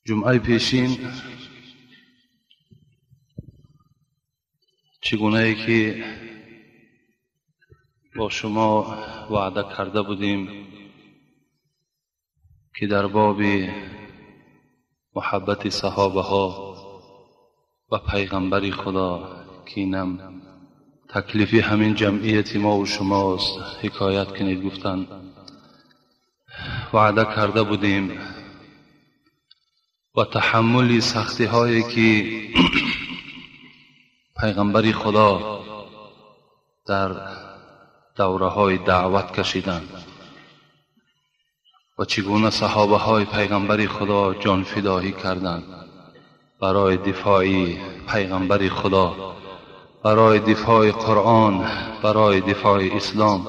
جمعه پیشین چگونه که با شما وعده کرده بودیم که در باب محبت صحابه ها و پیغمبر خدا که اینم تکلیفی همین جمعیت ما و شماست حکایت کنید گفتن وعده کرده بودیم و تحمل سختی هایی که پیغمبر خدا در دوره های دعوت کشیدند و چگونه صحابه های پیغمبر خدا جان فدایی کردند برای دفاع پیغمبر خدا، برای دفاع قرآن، برای دفاع اسلام،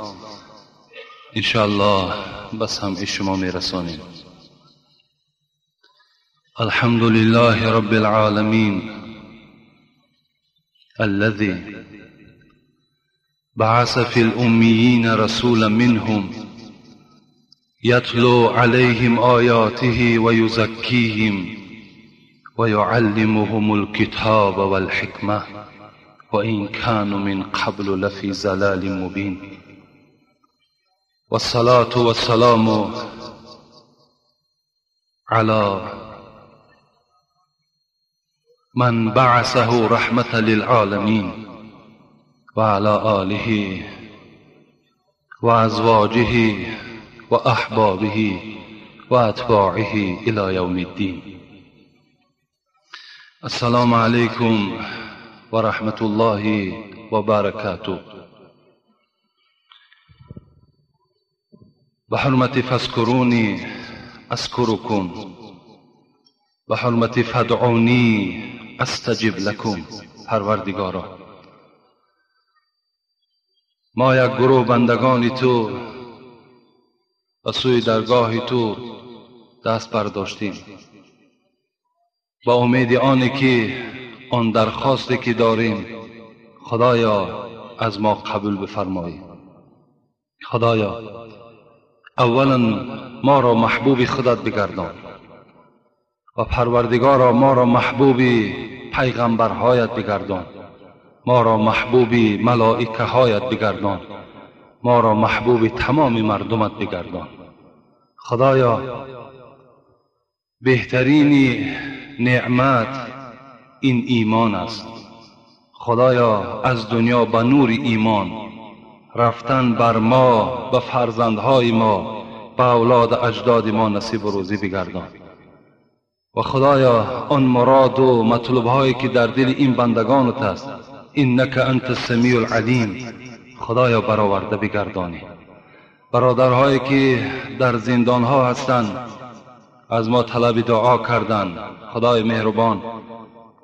انشاءالله به سمع شما میرسانیم. الحمد لله رب العالمین الذي بعث في الأميين رسولا منهم يتلو عليهم آياته ويزكيهم ويعلمهم الكتاب والحكمة وإن كانوا من قبل لفي ضلال مبين. والصلاة والسلام على من بعثه رحمة للعالمين وعلى آله وأزواجه وأحبابه وأتباعه إلى يوم الدين. السلام عليكم ورحمة الله وبركاته. بحرمة فاذكروني أذكركم، بحرمة فادعوني أستجب لكم. پروردگارا، ما یک گروه بندگان تو به سوی درگاه تو دست برداشتیم با امید آنی که آن درخواستی که داریم خدایا از ما قبول بفرمایی. خدایا اولا ما را محبوب خودت بگردان و پروردگارا ما را محبوب پیغمبرهایت بگردان، ما را محبوب ملائکه هایت بگردان، ما را محبوب تمام مردمت بگردان. خدایا بهترین نعمت این ایمان است. خدایا از دنیا به نور ایمان رفتن بر ما، به فرزندهای ما، به اولاد اجداد ما نصیب و روزی بگردان. و خدایا آن مراد و مطلوب هایی که در دل این بندگانت است، انک انت السمیع العلیم، خدایا برآورده بگردانی. برادرهایی که در زندان ها هستند از ما طلب دعا کردند، خدای مهربان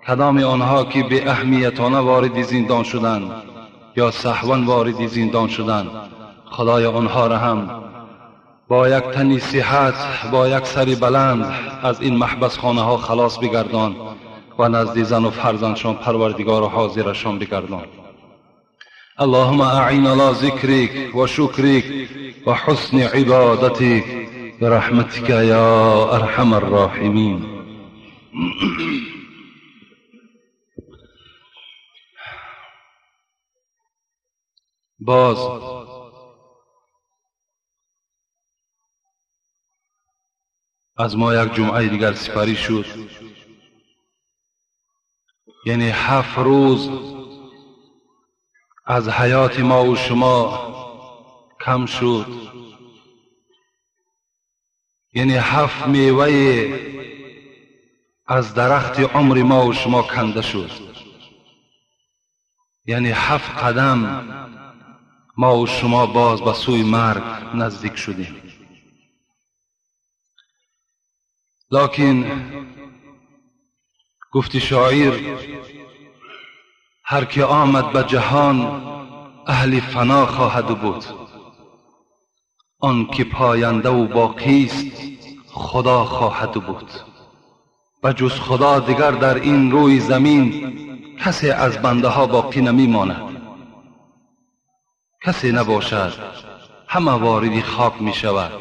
کدام آنها که به اهمیتانه وارد زندان شدند یا سهوا وارد زندان شدند، خدای آنها را هم با یک تنی صحت، با یک سری بلند از این محبس خانه ها خلاص بگردان و نزد زن و فرزندشان پروردگار و حاضرشان بگردان. اللهم اعین على ذکرک و شکرک و حسن عبادتک برحمتک یا ارحم الراحمین. باز از ما یک جمعه دیگر سپری شد، یعنی 7 روز از حیات ما و شما کم شد، یعنی 7 میوه از درخت عمر ما و شما کنده شد، یعنی 7 قدم ما و شما باز به سوی مرگ نزدیک شدیم. لکن گفتی شاعر هر که آمد به جهان اهل فنا خواهد بود، آن که پاینده و باقی است خدا خواهد بود. به جز خدا دیگر در این روی زمین کسی از بنده ها باقی نمی ماند، کسی نباشد ҳама вориди хок мешавад,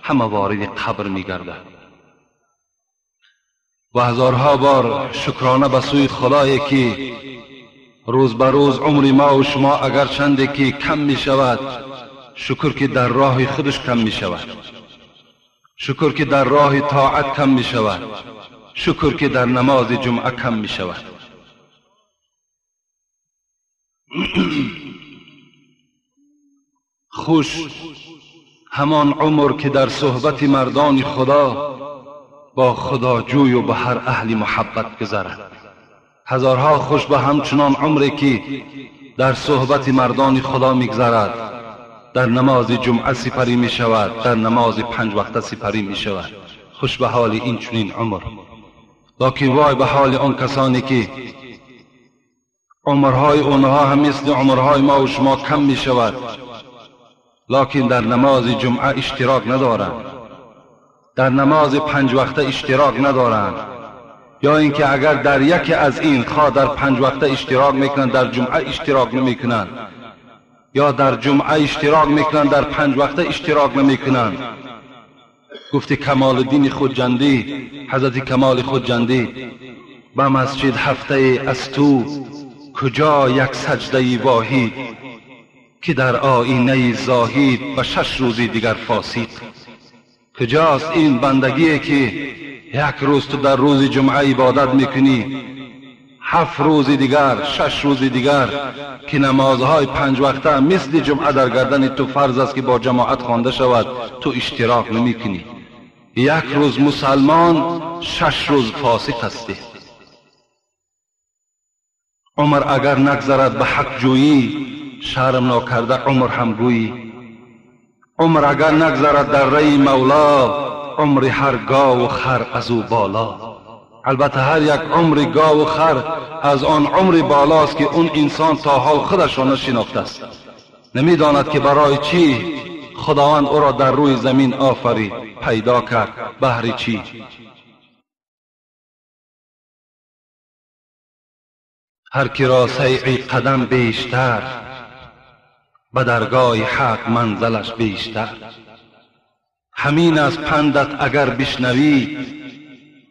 ҳама вориди қабр мегардад. Ва ҳазорҳо бор шукрона ба сӯи Худое ки рӯз ба рӯз умри мо ва шумо агар чанде ки кам мешавад, шукр ки дар роҳи худаш кам мешавад, шукр ки дар роҳи тоат кам мешавад, шукр ки дар намози ҷумъа кам мешавад. Хуш ҳамон умр ки дар суҳбати мардони Худо бо худоҷӯю ба ҳар аҳли муҳаббат гузарад. Ҳазорҳо хуш ба ҳамчунон умре ки дар суҳбати мардони Худо мегузарад, дар намози ҷумъа сипарӣ мешавад, дар намози панҷ вақта сипарӣ мешавад. Хуш ба ҳоли ин чунин умр. Локин вой ба ҳоли он касоне ки умрҳои онҳо ҳам мисли умрҳои мо ва шумо кам мешавад, локин дар намози ҷумъа иштирок надоранд, дар намози панҷ вақта иштирок надоранд, ё ин ки агар дар яке аз ин хоҳ дар панҷ вақта иштирок мекунанд, дар ҷумъа иштирок намекунанд, ё дар ҷумъа иштирок мекунанд, дар панҷ вақта иштирок намекунанд. Гуфти Камолиддини Хуҷандӣ, ҳазрати Камоли Хуҷандӣ: ба масҷид ҳафтае аз ту куҷо як саҷдаи воҳид, ки дар оинаи зоҳид ба 6 рӯзи дигар фосид. Куҷост ин бандагие ки як рӯз ту дар рӯзи ҷумъа ибодат мекунӣ, 7 рӯзи дигар, 6 рӯзи дигар ки намозҳои панҷ вақта мисли ҷумъа дар гардани ту фарз аст ки бо ҷамоат хонда шавад, ту иштирок намекунӣ. Як рӯз мусалмон, 6 рӯз фосиқ ҳастӣ. Умр агар нагзарад ба ҳақҷӯyӣ, шарм нокарда умр ҳам гӯйӣ. Умр агар нагзарад дар раи Мавло, умри ҳар гову хар аз ӯ боло. Албатта ҳар як умри гову хар аз он умри болост ки он инсон то ҳол худашро нашинохтааст, намедонад ки барои чӣ Худованд ӯро дар рӯи замин офарид, пайдо кард, баҳри чӣ. Ҳар ки ро сайъи қадам бештар, ба даргоҳи ҳақ манзилаш бештар. Ҳамин аст пандат агар бишнавӣ,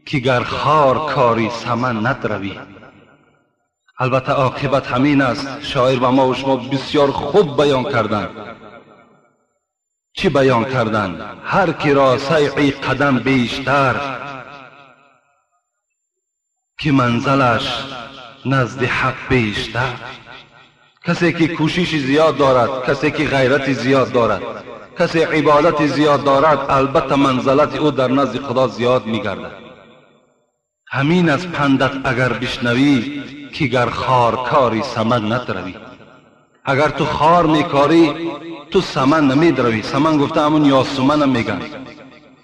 ки гар хор кори саман надравӣ. Албатта оқибат ҳамин аст. Шоир ба мо ва шумо бисёр хуб баён карданд. Чӣ баён карданд? Ҳар ки ро сайъи қадам бештар, ки манзилаш назди ҳақ бештар. Касе ки кӯшиши зиёд дорад, касе ки ғайрати зиёд дорад, касе ибодати зиёд дорад, албатта манзилати ӯ дар назди Худо зиёд мегардад. Ҳамин аз пандат агар бишнавӣ, ки гар хор кори саман надравӣ. Агар ту хор мекорӣ, ту саман намедравӣ. Саман гуфта ҳамун ёсуманам мегӯянд,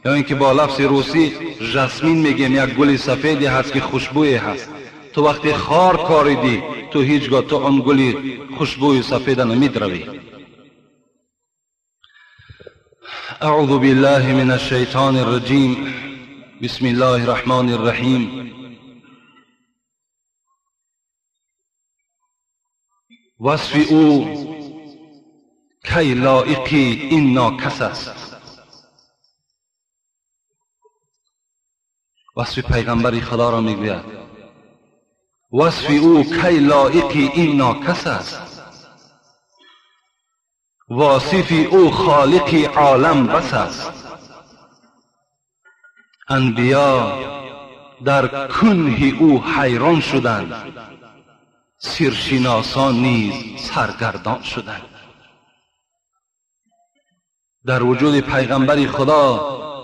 ё ин ки бо лафзи русӣ жасмин мегӯем, як гули сафеде ҳаст ки хушбӯе ҳаст. Ту вақте хор коридӣ, ту ҳеҷ гоҳ ту он гули хушбӯи сафеда намедравӣ. اعوذ بالله من الشیطان الرجیم. بسم الله الرحمن الرحیم. وصف او کی لایقی این ناکس است. وصف پیغمبر خدا را میگوید. وصف او کی لایقی این ناکس است، واصف او خالق عالم بس است. انبیا در کنه او حیران شدند، سیرشناسان نیز سرگردان شدند. در وجود پیغمبر خدا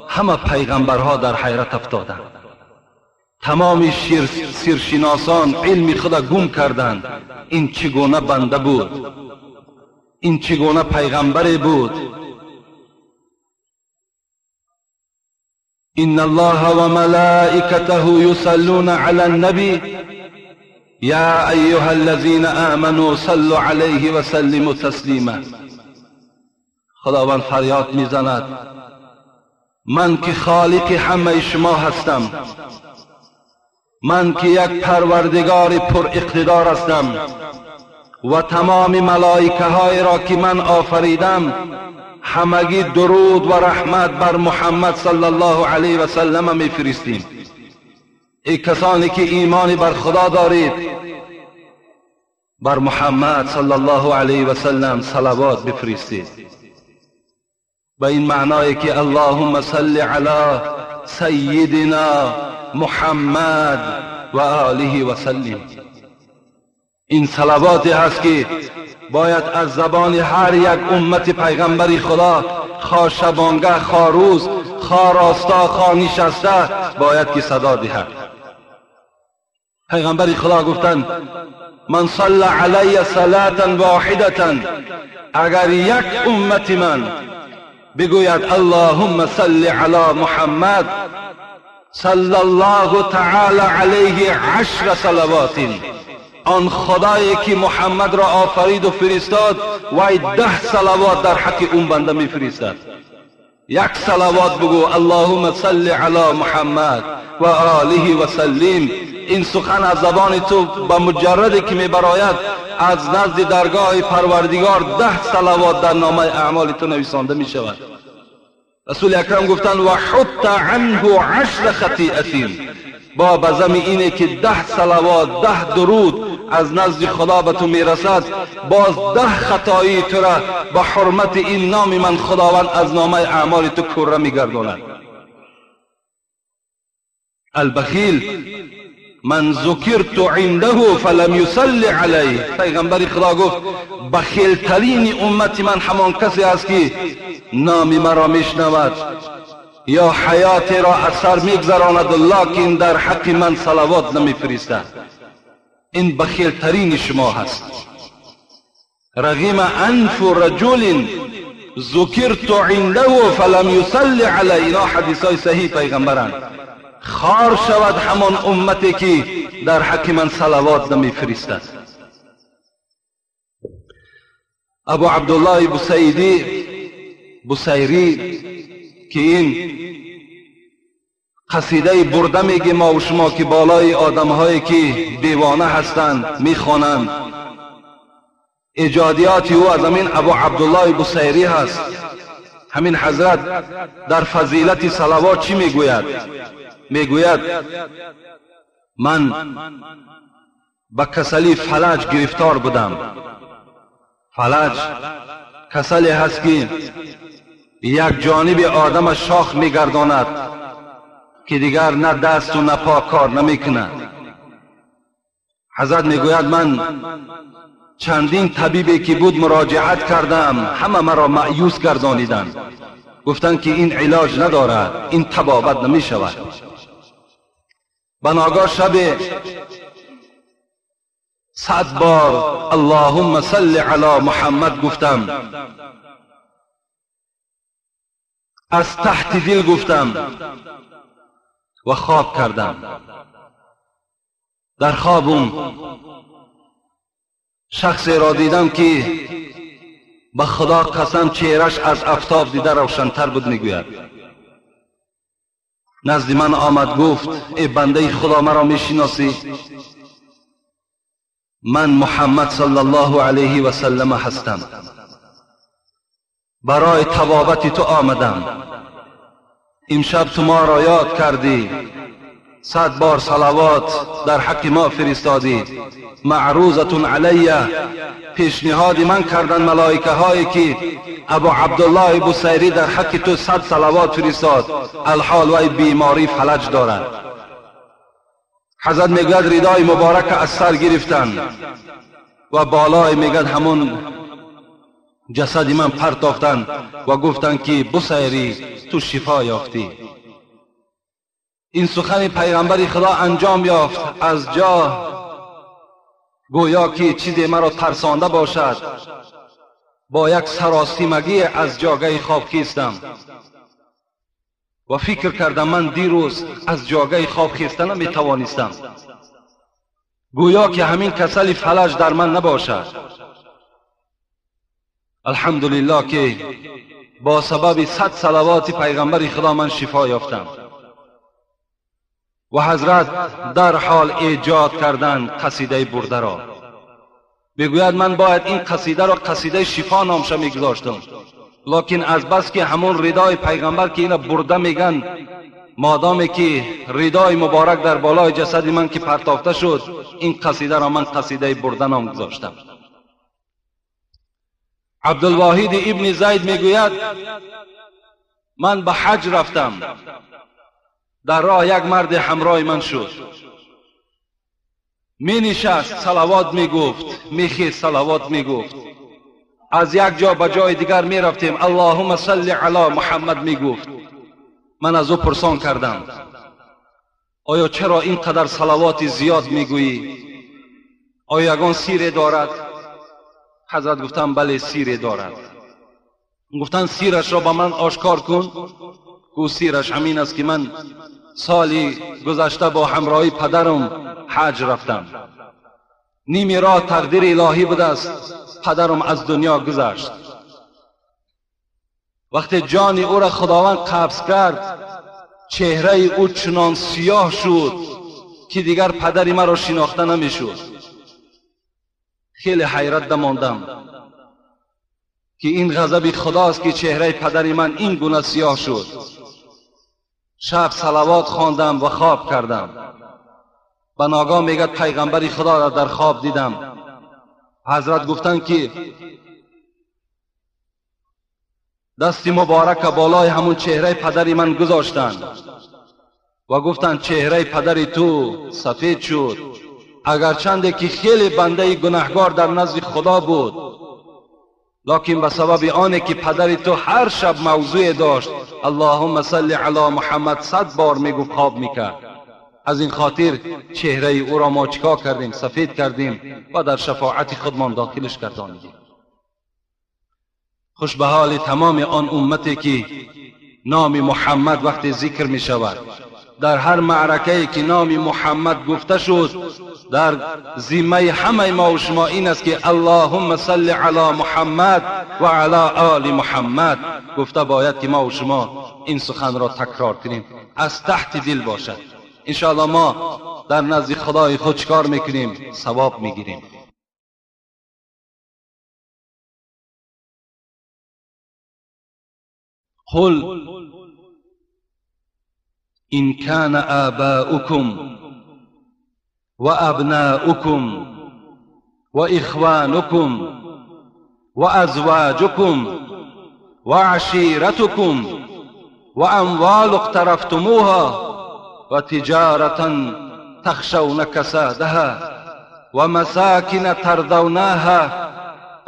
همه پیغمبرها در حیرت افتادند. تمام سیرشناسان علم خدا گم کردند. این چگونه بنده بود؟ این چگونه پیغمبر بود؟ ان الله وملائكته يصلون على النبي يا ايها الذين آمنوا صلوا عليه وسلموا تسلیما. خداوند فریاد میزند من که خالق همه شما هستم، من که یک پروردگار پر اقتدار هستم و تمام ملائکه های را که من آفریدم ҳамагӣ дуруд ва раҳмат бар Муҳаммад саллаллоҳу алайҳи ва саллам мефиристем. Эй касоне ки имони бар Худо доред, бар Муҳаммад саллаллоҳу алайҳи ва саллам салавот бифиристед. Ба ин маъное ки Аллоҳумма салли ала саййидина Муҳаммад ва олиҳи ва саллим. Ин салавоте ҳаст ки бояд аз забони ҳар як уммати пайғамбари Худо, хо шабонгаҳ, хо рӯз, хо роста, хо нишаста, бояд ки садо диҳад. Пайғамбари Худо гуфтанд: ман салла алайя салатан воҳидатан, агар як уммати ман бигӯяд Аллоҳумма салли ала Муҳаммад саллаллоҳу таъала алайҳи ашра салавотин, он Худое ки Муҳаммадро офариду фиристод, вай 10 салавот дар ҳаққи он банда мефиристад. Як салавот бигӯ Аллоҳумма салли ала Муҳаммад ва олиҳи ва саллим. Ин сухан аз забони ту ба муҷарраде ки мебарояд, аз назди даргоҳи Парвардигор 10 салавот дар номаи аъмоли ту нависонда мешавад. Расули Акрам гуфтанд: ва ҳутта анҳу ашра хатиатин, бо ба зами ине ки 10 салавот, 10 дуруд аз назди Худо ба ту мерасад, боз 10 хатоии тура ба ҳурмати ин номи ман Худованд аз номаи аъмоли ту курра мегардонад. Албахил ман зукирту индаҳу фалам юсалли алайҳ. Пайғамбари Худо гуфт: бахилтарини уммати ман ҳамон касе аст ки номи маро мешнавад ё ҳаётеро аз сар мегзаронад, локин дар ҳаққи ман салавот намефиристад. Ин бахилтарини шумо ҳаст. Рағима анфу раҷулин зукирту индаҳу фалам юсалли алайҳ. Ино ҳадисҳои саҳиҳи пайғамбаранд. Хор шавад ҳамон уммате ки дар ҳаққи ман салавот намефиристад. Абу Абдуллоҳи Бусайдӣ, Бусайрӣ, ки ин қасидаи бурда мегӯем мо шумо, ки болои одамҳое ки девона ҳастанд мехонанд, эҷодиёти ӯ аз ҳамин Абу Абдуллоҳи Бусайрӣ ҳаст. Ҳамин ҳазрат дар фазилати салавот чӣ мегӯяд? Мегӯяд: ман ба касали фалаҷ гирифтор будам. Фалаҷ касале ҳаст ки як ҷониби одама шох мегардонад, ки дигар на дасту на по кор намекунад. Ҳазрат мегӯяд: ман чандин табибе ки буд муроҷиат кардам, ҳама маро маъюс гардониданд, гуфтанд ки ин илоҷ надорад, ин табобат намешавад. Ба ногоҳ шабе 100 бор Аллоҳумма салли ала Муҳаммад гуфтам, аз таҳти дил гуфтам ва хоб кардам. Дар хобум шахсеро дидам ки ба Худо қасам чеҳраш аз афтоб дида равшантар буд. Мегӯяд: назди ман омад, гуфт: эй бандаи Худо, маро мешиносӣ? Ман Муҳаммад саллаллоҳу алайҳи ва саллам ҳастам, барои табобати ту омадам. Имшаб ту моро ёд кардӣ, 100 бор салавот дар ҳаққи мо фиристодӣ. Маърузатун алайя, пешниҳоди ман карданд малоикаҳое ки Абу Абдуллоҳи Бусайрӣ дар ҳаққи ту 100 салавот фиристод, алҳол вай беморӣ фалаҷ дорад. Ҳазрат мегӯяд: ридои муборака аз сар гирифтанд ва болое мегӯяд ҳамон ҷасади ман партофтанд ва гуфтанд ки Бусайрӣ, ту шифо ёфтӣ. Ин сухани пайғамбари Худо анҷом ёфт. Аз ҷо гӯё ки чизе маро тарсонда бошад, бо як саросимагӣ аз ҷогаи хоб хестам ва фикр кардам ман дирӯз аз ҷогаи хоб хеста наметавонистам, гӯё ки ҳамин касали фалаҷ дар ман набошад. Алҳамдулиллоҳ ки бо сабаби 100 салавоти пайғамбари Худо ман шифо ёфтам. Ва ҳазрат дарҳол эҷод карданд қасидаи бурдаро. Мегӯяд: ман бояд ин қасидаро қасидаи шифо номша мегузоштам. Лекин аз бас ки ҳамон ридои пайғамбар ки ина бурда меган, модоме ки ридои муборак дар болои ҷасади ман ки партофта шуд, ин қасидаро ман қасидаи бурда ном гузоштам. Абдулвоҳид ибни Зайд мегӯяд ман ба ҳаҷ рафтам, дар роҳ як марде ҳамроҳи ман шуд. Менишаст, салавот мегуфт, мехест, салавот мегуфт. Аз як ҷо ба ҷои дигар мерафтем, Аллоҳумма салли ало Муҳаммад мегуфт. Ман аз ӯ пурсон кардам, оё чаро ин қадар салавоти зиёд мегӯӣ? Оё ягон сире дорад? Ҳазрат гуфтанд бале, сире дорад. Гуфтанд сирашро ба ман ошкор кун. Гуфт сираш ҳамин аст ки ман соли гузашта бо ҳамроҳи падарам ҳаҷ рафтам. Ними роҳ тақдири илоҳӣ будааст, падарам аз дунё гузашт. Вақте ҷони ӯро Худованд қабз кард, чеҳраи ӯ чунон сиёҳ шуд ки дигар падари маро шинохта намешуд. Хеле ҳайрат дамондам ки ин ғазаби Худост ки чеҳраи падари ман ин гуна сиёҳ шуд. Шаб салавот хондам ва хоб кардам. Ба ногоҳ мегӯяд пайғамбари Худоро дар хоб дидам. Ҳазрат гуфтанд ки дасти муборака болои ҳамун чеҳраи падари ман гузоштанд ва гуфтанд чеҳраи падари ту сафед шуд, агарчанде ки хеле бандаи гунаҳгор дар назди Худо буд, лекин ба сабаби оне ки падари ту ҳар шаб мавзӯе дошт, Аллоҳумма салли ало Муҳаммад 100 бор мегуфт, хоб мекард. Аз ин хотир чеҳраи ӯро мо чикор кардем? Сафед кардем ва дар шафоати худмон дохилش гардонидем. Хуш ба ҳоли тамоми он уммате ки номи Муҳаммад вақте зикр мешавад, дар ҳар маъракае ки номи Муҳаммад гуфта шуд, дар зиммаи ҳамаи мо ва шумо ин аст ки Аллоҳумма салли ало Муҳаммад ва ало оли Муҳаммад гуфта бояд ки мо ва шумо ин суханро такрор кунем, аз таҳти дил бошад. Иншоаллоҳ мо дар назди Худои худ чикор мекунем? Савоб мегирем. قل إن كان آباؤكم وأبناؤكم وإخوانكم وأزواجكم وعشيرتكم وأموال اقترفتموها وتجارة تخشون كسادها ومساكن ترضونها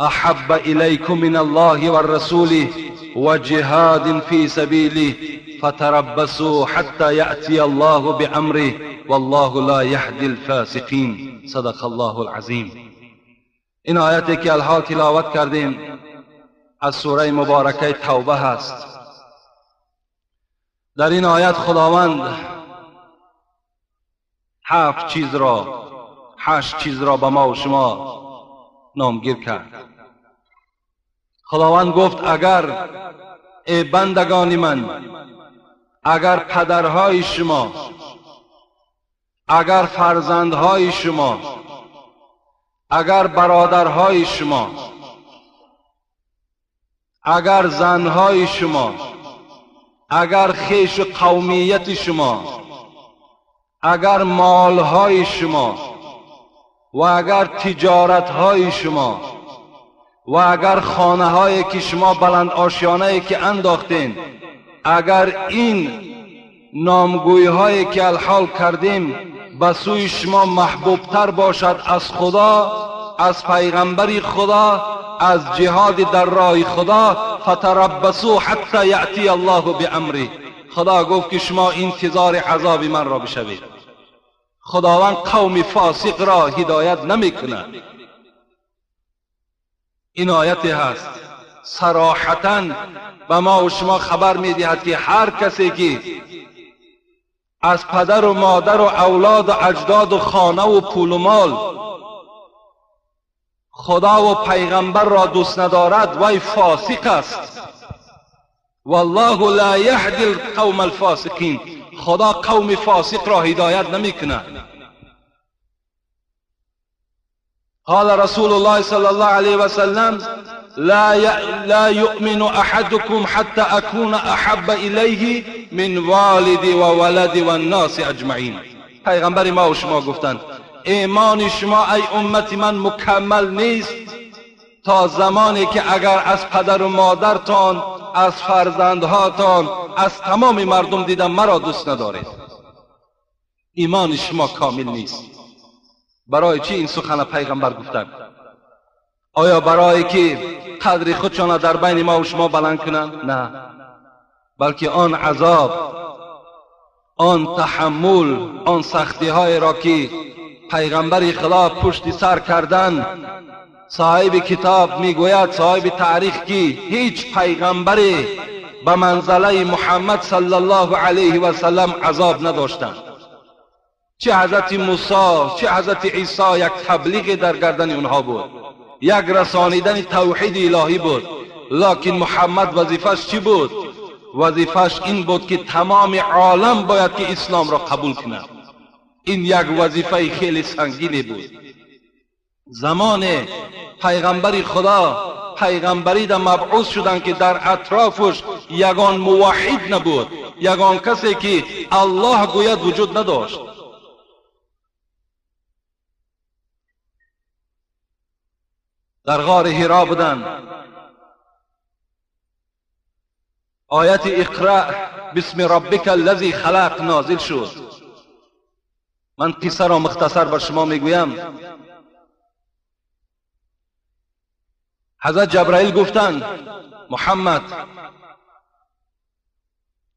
أحب إليكم من الله والرسول وجهاد في سبيله فتربصوا حتى يأتي الله بأمره والله لا يهدي الفاسقين. صدق الله العظیم. این آیتی که الحال تلاوت کردیم از سوره مبارکه توبه هست. در این آیت خداوند 7 چیز را، 8 چیز را به ما و شما نامگیر کرد. خداوند گفت اگر ای بندگان من، اگر پدرهای شما، اگر فرزندهای شما، اگر برادرهای شما، اگر زنهای شما، اگر خویش و قومیت شما، اگر مالهای شما و اگر تجارتهای شما و اگر خانه هایی که شما بلند آشیانه که انداختین، اگر این نامگویی هایی که الحال کردیم به سوی شما محبوبتر باشد از خدا، از پیغمبر خدا، از جهاد در راه خدا، فتربصوا حتی یأتی الله بامره. خدا گفت که شما انتظار عذاب من را بشوید. خداوند قوم فاسق را هدایت نمی کند. این آیت هست صراحتا به ما و شما خبر می دهد که هر کسی که از پدر و مادر و اولاد و اجداد و خانه و پول و مال خدا و پیغمبر را دوست ندارد وی فاسق است. والله لا یهدی القوم الفاسقین. خدا قوم فاسق را هدایت نمی کند. قال رسول الله صلی الله علیه و سلم لا يؤمن احدكم حتى اكون احب الیه من والدی و ولدی و الناس اجمعین. پیغمبر ما و شما گفتند ایمان شما ای امت من مکمل نیست تا زمانی که اگر از پدر و مادرتان، از فرزندهاتان، از تمام مردم دیدم مرا دوست ندارید. ایمان شما کامل نیست. برای چی این سخن پیغمبر گفتند؟ آیا برای که قدر خودشان در بین ما و شما بلند کنند؟ نه، بلکه آن عذاب، آن تحمل، آن سختی های را که پیغمبر خدا پشت سر کردن، صاحب کتاب میگوید، صاحب تاریخ، که هیچ پیغمبری به منزله محمد صلی الله علیه و سلم عذاب نداشتند. چه حضرت موسی، چه حضرت عیسی، یک تبلیغ در گردن اونها بود، یک رسانیدن توحید الهی بود. لکن محمد وظیفش چی بود؟ وظیفش این بود که تمام عالم باید که اسلام را قبول کند. این یک وظیفه خیلی سنگینی بود. زمان پیغمبر خدا پیغمبری در مبعوث شدند که در اطرافش یگان موحد نبود، یگان کسی که الله گوید وجود نداشت. در غار حرا بودند. آیت اقرأ بسم ربک الذی خلق نازل شد. من قصه را مختصر بر شما میگویم. حضرت جبرائیل گفتند محمد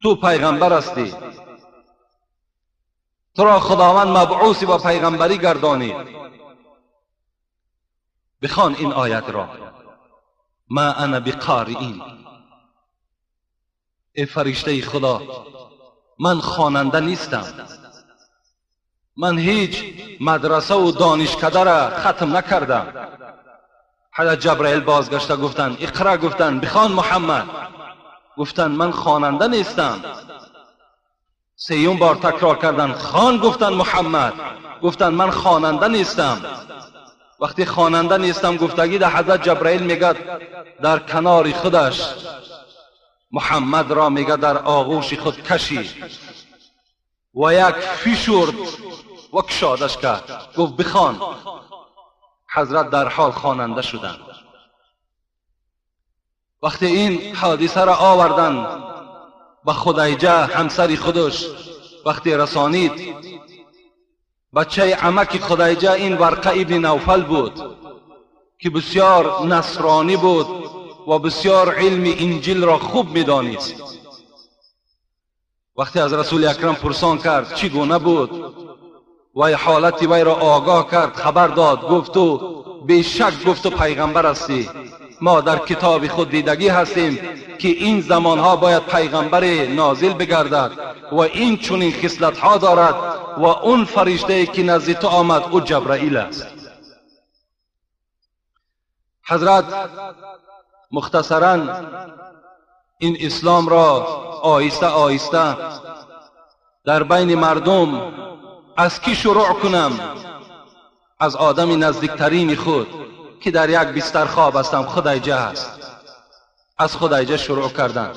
تو پیغمبر هستی، تو را خداوند مبعوث و پیغمبری گردانید، بخوان این آیت را، ما انا بقارئین. ای فرشته خدا، من خواننده نیستم، من هیچ مدرسه و دانشکده را ختم نکردم. حضرت جبرائیل بازگشته گفتند اقرا، گفتند بخوان محمد. گفتند من خواننده نیستم. سیوم بار تکرار کردند خوان، گفتند محمد. گفتند من خواننده نیستم. وقتی خواننده نیستم گفتگی در حضرت جبرائیل میگه در کنار خودش محمد را میگه در آغوش خود کشید و یک فشرد و کشادش کرد، گفت بخوان. حضرت در حال خواننده شدند. وقتی این حادثه را آوردند به خدیجه همسر خودش، وقتی رسانید، بچه عمک خدیجه این ورقه ابن نوفل بود که بسیار نصرانی بود و بسیار علم انجیل را خوب میدانست. وقتی از رسول اکرم پرسان کرد چگونه بود و حالت وی را آگاه کرد، خبر داد، گفت تو بیشک گفت تو پیغمبر هستی، ما در کتاب خود دیدگی هستیم که این زمانها باید پیغمبر نازل بگردد و این چنین خصلتها دارد و اون فرشته که نزد تو آمد او جبرائیل است. حضرت مختصرا این اسلام را آهسته آهسته در بین مردم از کی شروع کنم؟ از آدم نزدیکترین خود که در یک بستر خواب هستم، خدیجه هست. از خدیجه شروع کردن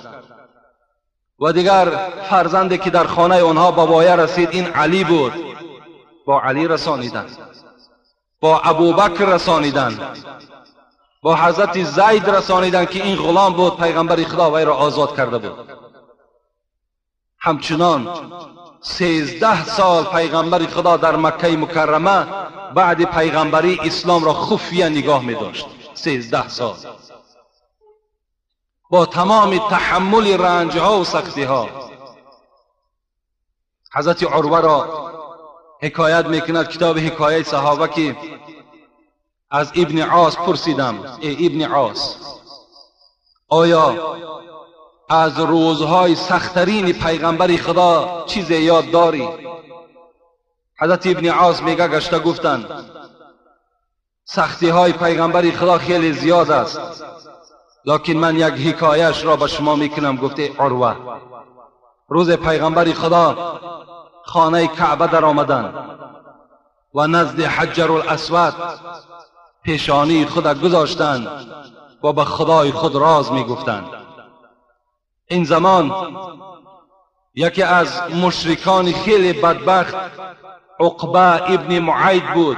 و دیگر فرزندی که در خانه آنها به وایه رسید این علی بود، با علی رسانیدن، با ابوبکر رسانیدن، با حضرت زید رسانیدن که این غلام بود، پیغمبر خدا وی را آزاد کرده بود. همچنان 13 سال پیغمبر خدا در مکه مکرمه بعد پیغمبری اسلام را خفیه نگاه می داشت. 13 سال با تمام تحمل رنج ها و سختی ها. حضرت عروه را حکایت میکند کتاب حکایت صحابه که از ابن عاص پرسیدم، ای ابن عاص، آیا از روزهای سخترین پیغمبر خدا چیز یاد داری؟ حضرت ابن عاص میگه گشته گفتند سختی های پیغمبر خدا خیلی زیاد است، لکن من یک حکایش را به شما میکنم. گفته عروه، روز پیغمبر خدا خانه کعبه در آمدند و نزد حجر الاسود پیشانی خود گذاشتند و به خدای خود راز میگفتند. این زمان یکی از مشرکان خیلی بدبخت عقبه ابن معید بود،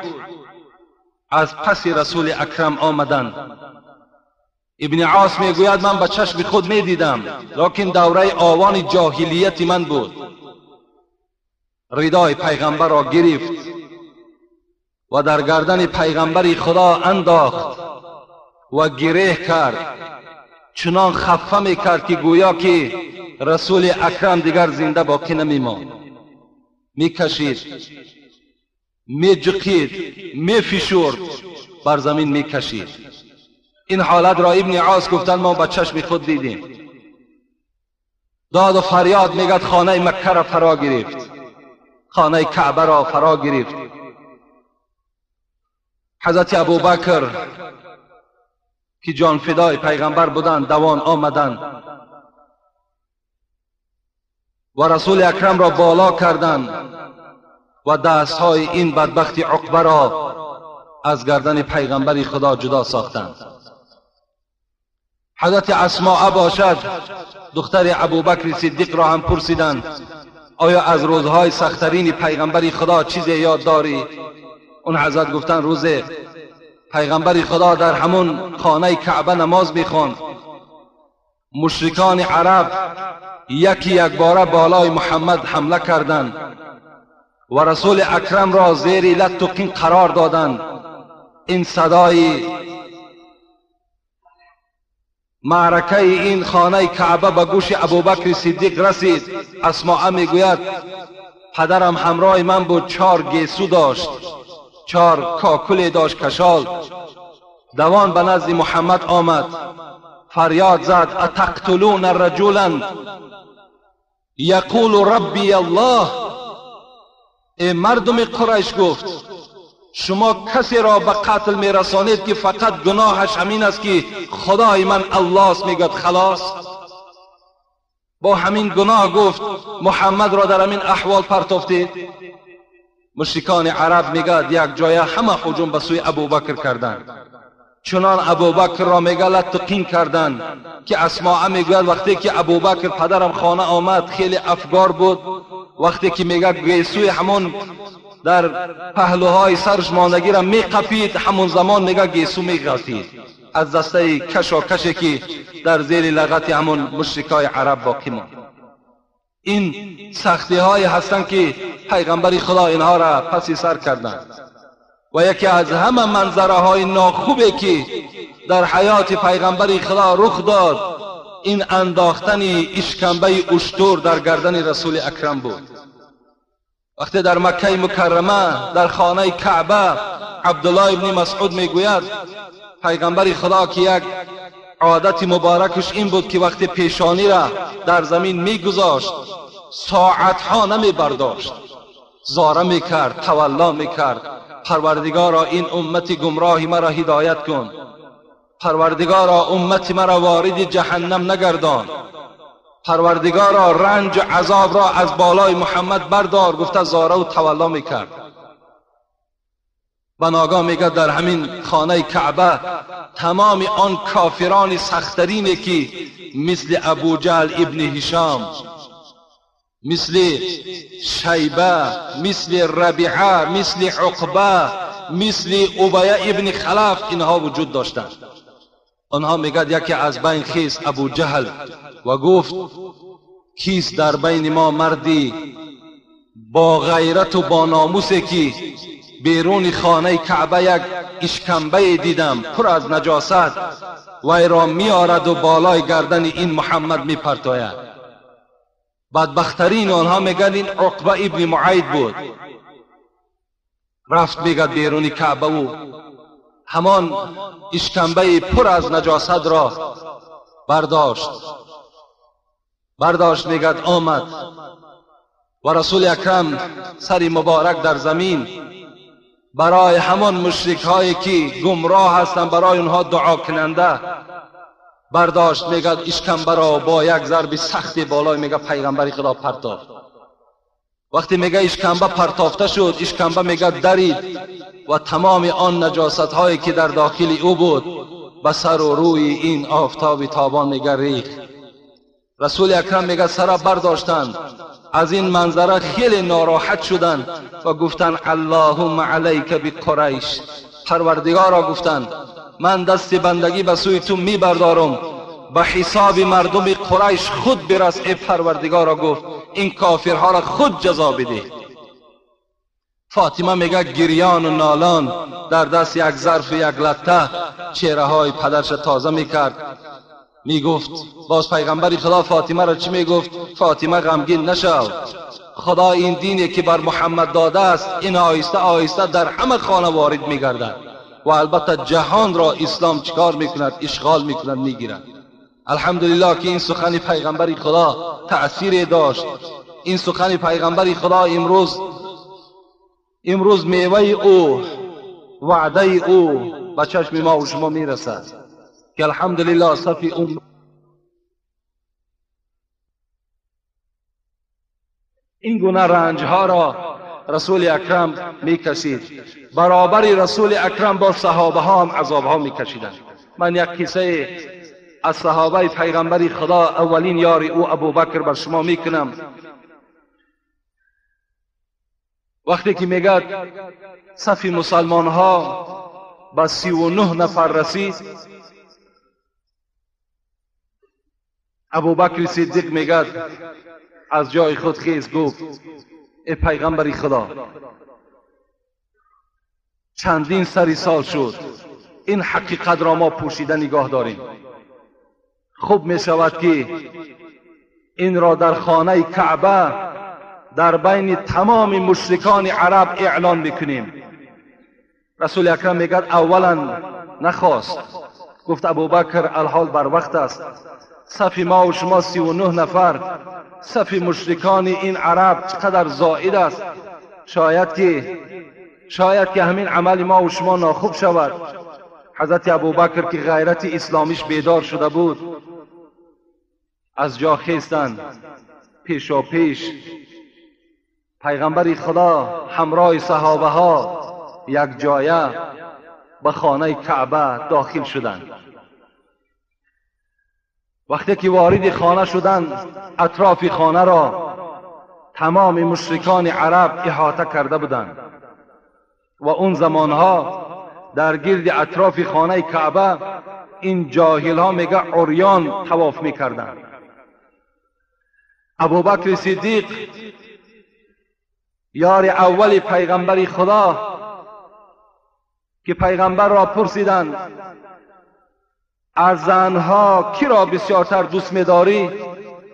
از پس رسول اکرم آمدند. ابن عاص میگوید من به چشم خود میدیدم، لکن دوره آوان جاهلیت من بود. ردای پیغمبر را گرفت و در گردن پیغمبر خدا انداخت و گریه کرد، چنان خفه میکرد که گویا که رسول اکرم دیگر زنده باقی نمیماند. میکشید، میجقید، میفشرد، بر زمین میکشید. این حالت را ابن عاص گفتند ما به چشم خود دیدیم. داد و فریاد میگد خانه مکه را فرا گرفت، خانه کعبه را فرا گرفت. حضرت ابوبکر که جان فدای پیغمبر بودند دوان آمدند و رسول اکرم را بالا کردند و دستهای این بدبخت عقبه را از گردن پیغمبر خدا جدا ساختند. حضرت اسماء باشد دختر ابوبکر صدیق را هم پرسیدند آیا از روزهای سختترین پیغمبر خدا چیزی یاد داری؟ اون حضرت گفتند روز پیغمبر خدا در همون خانه کعبه نماز میخواند، مشرکان عرب یکی یک باره بالای محمد حمله کردند و رسول اکرم را زیر لت و قین قرار دادند. این صدای معرکه این خانه کعبه به گوش ابوبکر صدیق رسید. اسماء میگوید پدرم همراه من بود، 4 گیسو داشت، 4 کاکل داشت کشال. دوان به نزد محمد آمد، فریاد زد اتقتلون رجلا یقول ربی الله. ای مردم قریش، گفت شما کسی را به قتل میرسانید که فقط گناهش همین است که خدای من الله است، میگوید خلاص. با همین گناه گفت محمد را در همین احوال پرتافتید. مشرکان عرب میگد یک جایه همه هجوم به سوی ابوبکر کردند، چنان ابوبکر را میگه لت قین کردند که اسماء میگوید وقتی که ابوبکر پدرم خانه آمد خیلی افگار بود، وقتی که میگه گیسوی همون در پهلوهای سرش ماندگی را میقپید، همون زمان میگه گیسو میغلطید از دسته کشاکشی که در زیر لغت همون مشرکای عرب باقی ماند. این سختی های هستند که پیغمبر خدا اینها را پسی سر کردند. و یکی از همه منظره های ناخوبی که در حیات پیغمبر خدا رخ داد این انداختن اشکمبه اشتر در گردن رسول اکرم بود. وقتی در مکه مکرمه در خانه کعبه عبدالله ابن مسعود میگوید پیغمبر خدا که یک عادت مبارکش این بود که وقتی پیشانی را در زمین میگذاشت ساعتها نمی برداشت، زاره میکرد، تولا میکرد، پروردگارا این امت گمراه مرا هدایت کن، پروردگارا امت مرا وارد جهنم نگردان، پروردگارا رنج و عذاب را از بالای محمد بردار. گفته زاره و تولا میکرد. و ناگاه میگه در همین خانه کعبه تمام آن کافران سخترینی که مثل ابو جهل ابن هشام، مثل شیبه، مثل ربیعه، مثل عقبه، مثل ابیه ابن خلف، اینها وجود داشتند. آنها میگد یکی از بین خیست ابو جهل و گفت کیست در بین ما مردی با غیرت و با ناموسی که بیرون خانه کعبه یک اشکمبه دیدم پر از نجاست، وی را میآرد و بالای گردن این محمد میپرتاید. بدبخترین آنها میگن این عقبه ابن معید بود. رفت میگد بیرون کعبه و همان اشکمبه پر از نجاست را برداشت میگد آمد و رسول اکرم سر مبارک در زمین برای همان مشرک هایی که گمراه هستند برای اونها دعا کننده برداشت میگد اشکمبه را با یک ضرب سخت بالای میگه پیغمبر خدا پرتافت. وقتی میگه اشکمبه پرتافته شد، اشکمبه میگه درید و تمام آن نجاست هایی که در داخل او بود به سر و روی این آفتاب تابان میگه ریخت. رسول اکرم میگه سر برداشتند، از این منظره خیلی ناراحت شدند و گفتند اللهم علیک بقریش. پروردگارا گفتند من دست بندگی به سوی تو میبردارم، به حساب مردم قریش خود برس. ای پروردگارا گفت این کافرها را خود جزا بده. فاطمه میگه گریان و نالان در دست یک ظرف یک لطه چهره های پدرش تازه میکرد. میگفت باز پیغمبر خدا فاطمه را چی میگفت؟ فاطمه غمگین نشو، خدا این دینی که بر محمد داده است این آهسته آهسته در همه خانه وارد میگردد و البته جهان را اسلام چیکار میکند؟ اشغال میکند، میگیرد. الحمدلله که این سخن پیغمبر خدا تأثیر داشت. این سخن پیغمبر خدا امروز میوه او، وعده او به چشم ما و شما میرسد که الحمدلله صفی اون این گونه رنج ها را رسول اکرم میکشید. برابر رسول اکرم با صحابه ها هم عذاب ها میکشیدند. من یک قصه از صحابه پیغمبر خدا اولین یار او ابوبکر بر شما میکنم. وقتی که میگد صف مسلمان ها به 39 نفر رسید، ابوبکر صدیق میگد از جای خود خیز گفت ای پیغمبر خدا، چندین سری سال شد این حقیقت را ما پوشیده نگاه داریم. خوب می شود که این را در خانه کعبه در بین تمام مشرکان عرب اعلان بکنیم. رسول اکرم میگد اولا نخواست، گفت ابوبکر الحال بر وقت است، صف ما و شما 39 نفر، صف مشرکان این عرب چقدر زائد است، شاید که همین عمل ما و شما ناخوب شود. حضرت ابوبکر که غیرت اسلامیش بیدار شده بود از جا خیستند، پیشا پیش پیغمبر خدا همراه صحابه ها یک جایه به خانه کعبه داخل شدند. وقتی که وارد خانه شدند اطراف خانه را تمام مشرکان عرب احاطه کرده بودند و اون زمانها در گرد اطراف خانه کعبه این جاهل ها میگه عریان طواف میکردند. ابوبکر صدیق یار اول پیغمبر خدا که پیغمبر را پرسیدند از زنها کی را بسیارتر دوست می‌داری؟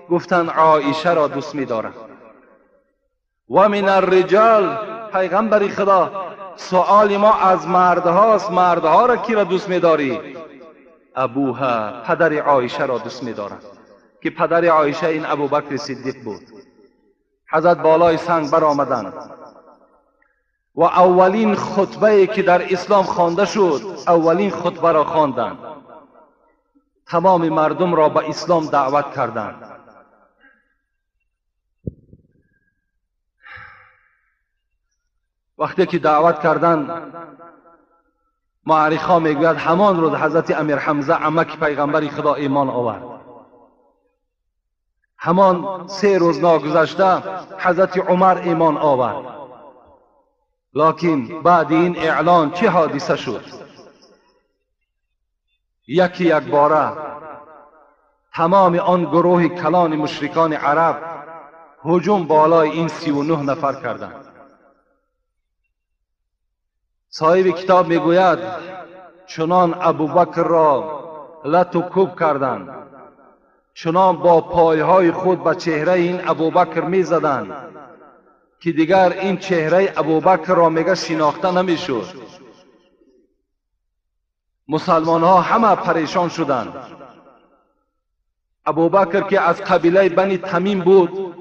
گفتند عایشه را دوست می‌دارم. و من الرجال، پیغمبر خدا سؤال ما از مردهاست، مردها را کی را دوست می‌داری؟ ابوها، پدر عایشه را دوست می‌دارم که پدر عایشه این ابوبکر صدیق بود. حضرت بالای سنگ برآمدند و اولین خطبه که در اسلام خوانده شد اولین خطبه را خواندند. تمام مردم را به اسلام دعوت کردند. وقتی که دعوت کردند معرخا میگوید همان روز حضرت امیر حمزه عمک پیغمبر خدا ایمان آورد. همان 3 روز ناگذشته حضرت عمر ایمان آورد. لکن بعد این اعلان چه حادثه شد؟ یکی یک باره تمام آن گروه کلان مشرکان عرب هجوم بالای این 39 نفر کردند. صاحب کتاب میگوید چنان ابوبکر را لت و کوب کردند، چنان با پایهای خود به چهره این ابوبکر میزدند که دیگر این چهره ابوبکر را میگه شناخته نمیشد. مسلمان ها همه پریشان شدند. ابوبکر که از قبیله بنی تمیم بود،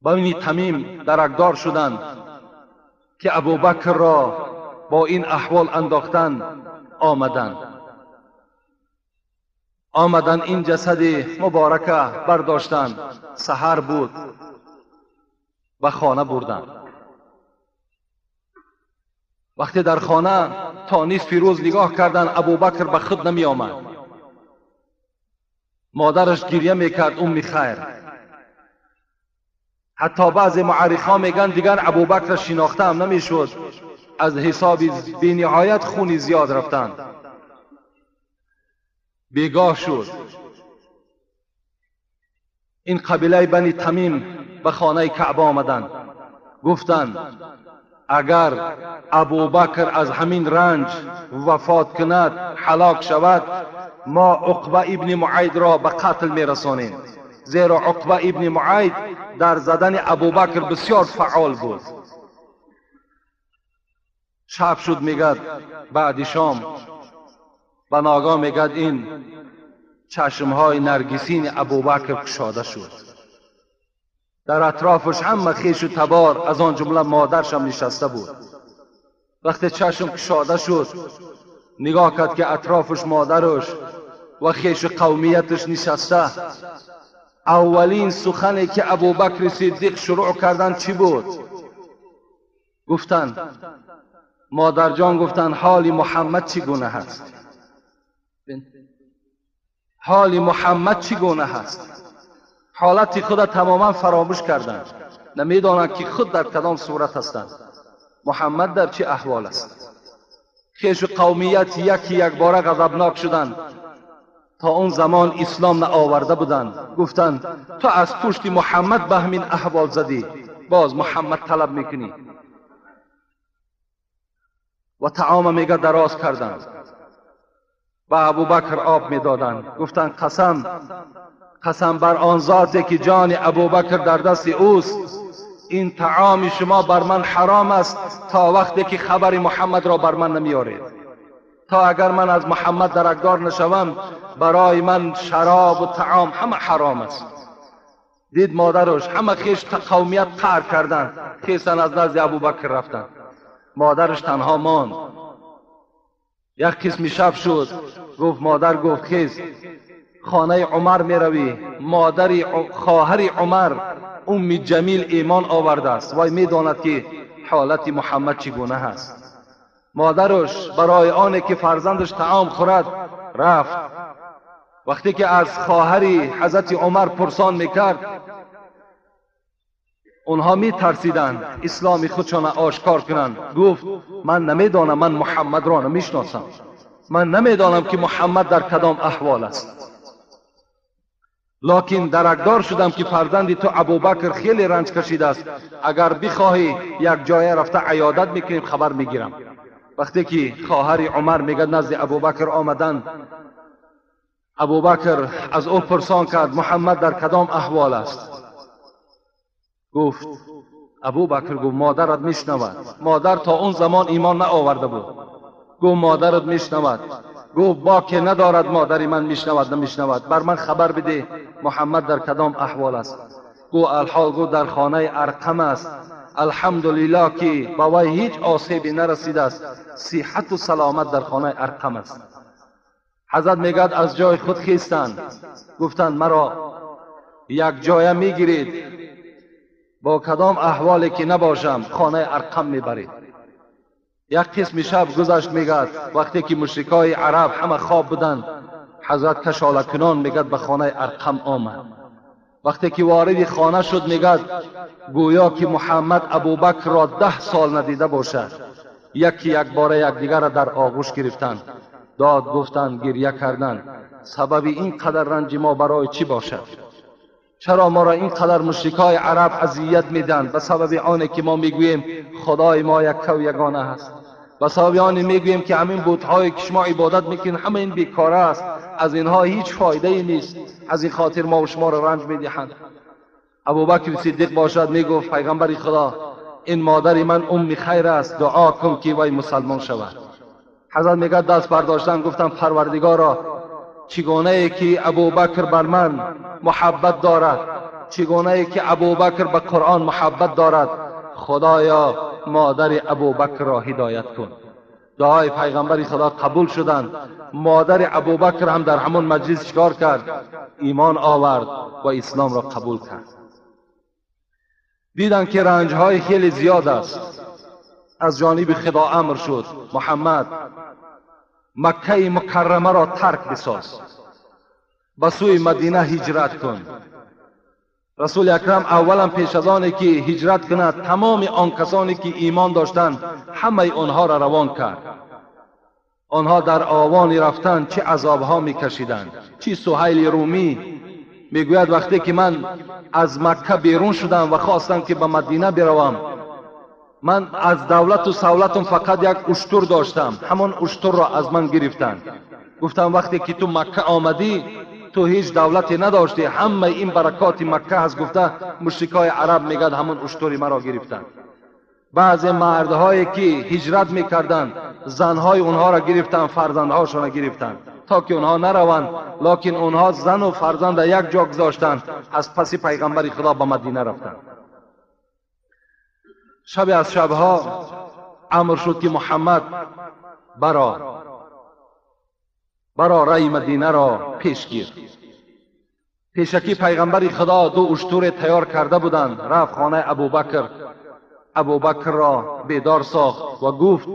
بنی تمیم درکدار شدند که ابوبکر را با این احوال انداختند. آمدند این جسد مبارکه برداشتند. سحر بود، به خانه بردند. وقتی در خانه تا نصف روز نگاه کردن ابوبکر به خود نمی آمد. مادرش گریه میکرد ام خیر. حتی بعضی معرخا میگن دیگر ابوبکر شناخته هم نمیشد، از حساب بی نهایت خونی زیاد رفتن. بیگاه شد، این قبیله بنی تمیم به خانه کعبه آمدند، گفتند اگر ابوبکر از همین رنج وفات کند، هلاک شود، ما عقبه ابن معید را به قتل میرسانیم، زیرا عقبه ابن معید در زدن ابوبکر بسیار فعال بود. شب شد میگد، بعد شام به ناگاه میگد این چشمهای نرگسین ابوبکر کشاده شد. در اطرافش همه خیش و تبار از آن جمله مادرش هم نشسته بود. وقتی چشم کشاده شد نگاه کرد که اطرافش مادرش و خیش و قومیتش نشسته. اولین سخنی که ابوبکر صدیق شروع کردن چی بود؟ گفتند مادر جان، گفتند حال محمد چگونه هست؟ حال محمد چگونه هست؟ حالت خود تماما فراموش کردند، نمیدانند که خود در کدام صورت هستند، محمد در چه احوال است. خیش و قومیت یکی یک باره غضبناک شدند. تا اون زمان اسلام نآورده بودند. گفتند تو از پشت محمد به همین احوال زدی، باز محمد طلب میکنی. و طعام میگه دراز کردند، به ابوبکر آب میدادند. گفتند قسم، قسم بر آن ذاتی که جان ابوبکر در دست اوست، این طعام شما بر من حرام است تا وقتی که خبر محمد را بر من نمیارید. تا اگر من از محمد درکدار نشوم برای من شراب و طعام همه حرام است. دید مادرش همه خیش قومیت قهر کردند، خیستن از نزد ابوبکر رفتند. مادرش تنها ماند. یک قسم شب شد، گفت مادر، گفت خیز خانه عمر می روی. مادر خواهر عمر ام جمیل ایمان آورده است، وای میداند که حالت محمد چگونه هست. مادرش برای آنه که فرزندش طعام خورد رفت. وقتی که از خواهر حضرت عمر پرسان میکرد، اونها می ترسیدند اسلام خودشان آشکار کنند. گفت من نمیدانم، من محمد را نمیشناسم، من نمیدانم که محمد در کدام احوال است، لکن درکدار شدم که فرزند تو ابوبکر خیلی رنج کشیده است، اگر بخواهی یک جای رفته عیادت میکنیم، خبر میگیرم. وقتی که خواهر عمر میگه نزد ابوبکر آمدن، ابوبکر از او پرسان کرد محمد در کدام احوال است؟ گفت ابوبکر، گفت مادرت میشنود. مادر تا اون زمان ایمان نآورده بود. گفت مادرت میشنود. گفت باک ندارد مادری من میشنود نمیشنود، بر من خبر بده محمد در کدام احوال است. گفت الحال، گفت در خانه ارقم است، الحمدلله که با وی هیچ آسیبی نرسیده است، صحت و سلامت در خانه ارقم است. حضرت میگد از جای خود خیستند، گفتند مرا یک جایه میگیرید، با کدام احوالی که نباشم خانه ارقم میبرید. یک قسم شب گذشت، میگد وقتی که مشرکای عرب همه خواب بودند، حضرت کشاله کنان میگد به خانه ارقم آمد. وقتی که وارد خانه شد میگد گویا که محمد ابوبکر را 10 سال ندیده باشد. یکی یک باره یکدیگر را در آغوش گرفتند، داد گفتند، گریه کردند. سبب این قدر رنج ما برای چی باشد؟ چرا ما را این قدر مشرکای عرب اذیت میدن؟ به سبب آنه که ما میگوییم خدای ما یک و یگانه است، به سبب آن میگوییم که همین بت‌هایی که شما عبادت میکنین همه این بیکاره است، از اینها هیچ فایده ای نیست، از این خاطر ما و شما را رنج میدهند. ابوبکر صدیق باشد میگفت پیغمبر خدا این مادر من ام خیر است، دعا کن که وی مسلمان شود. حضرت میگه دست برداشتن، گفتم پروردگارا چگونه ای که ابوبکر بر من محبت دارد، چگونه ای که ابوبکر به قرآن محبت دارد، خدایا مادر ابوبکر را هدایت کن. دعای پیغمبر خدا قبول شدند. مادر ابوبکر هم در همون مجلس چکار کرد؟ ایمان آورد و اسلام را قبول کرد. دیدن که رنجهای خیلی زیاد است. از جانب خدا امر شد محمد مکه مکرمه را ترک بساز، به سوی مدینه هجرت کن. رسول اکرم اولا پیش از آن که هجرت کند تمام آن کسانی که ایمان داشتند همه آنها را روان کرد. آنها در آوان رفتن چه عذابها میکشیدند. چی سهیل رومی میگوید وقتی که من از مکه بیرون شدم و خواستم که به مدینه بروم، من از دولت و سولتم فقط یک اشتر داشتم، همان اشتر را از من گرفتند. گفتم وقتی که تو مکه آمدی تو هیچ دولتی نداشتی، همه این برکات مکه هست. گفته مشرکای عرب میگد همون اشتری مرا گرفتند. بعضی مردهایی که هجرت میکردند زنهای اونها را گرفتند، فرزندهاشان را گرفتند تا که اونها نروند، لکن اونها زن و فرزند یک جا گذاشتند، از پس پیغمبر خدا به مدینه رفتند. شب از شبها امر شد که محمد برا رای مدینه را پیش گیر. پیشکی پیغمبر خدا دو اشتر تیار کرده بودند. رفت خانه ابوبکر، ابوبکر را بیدار ساخت و گفت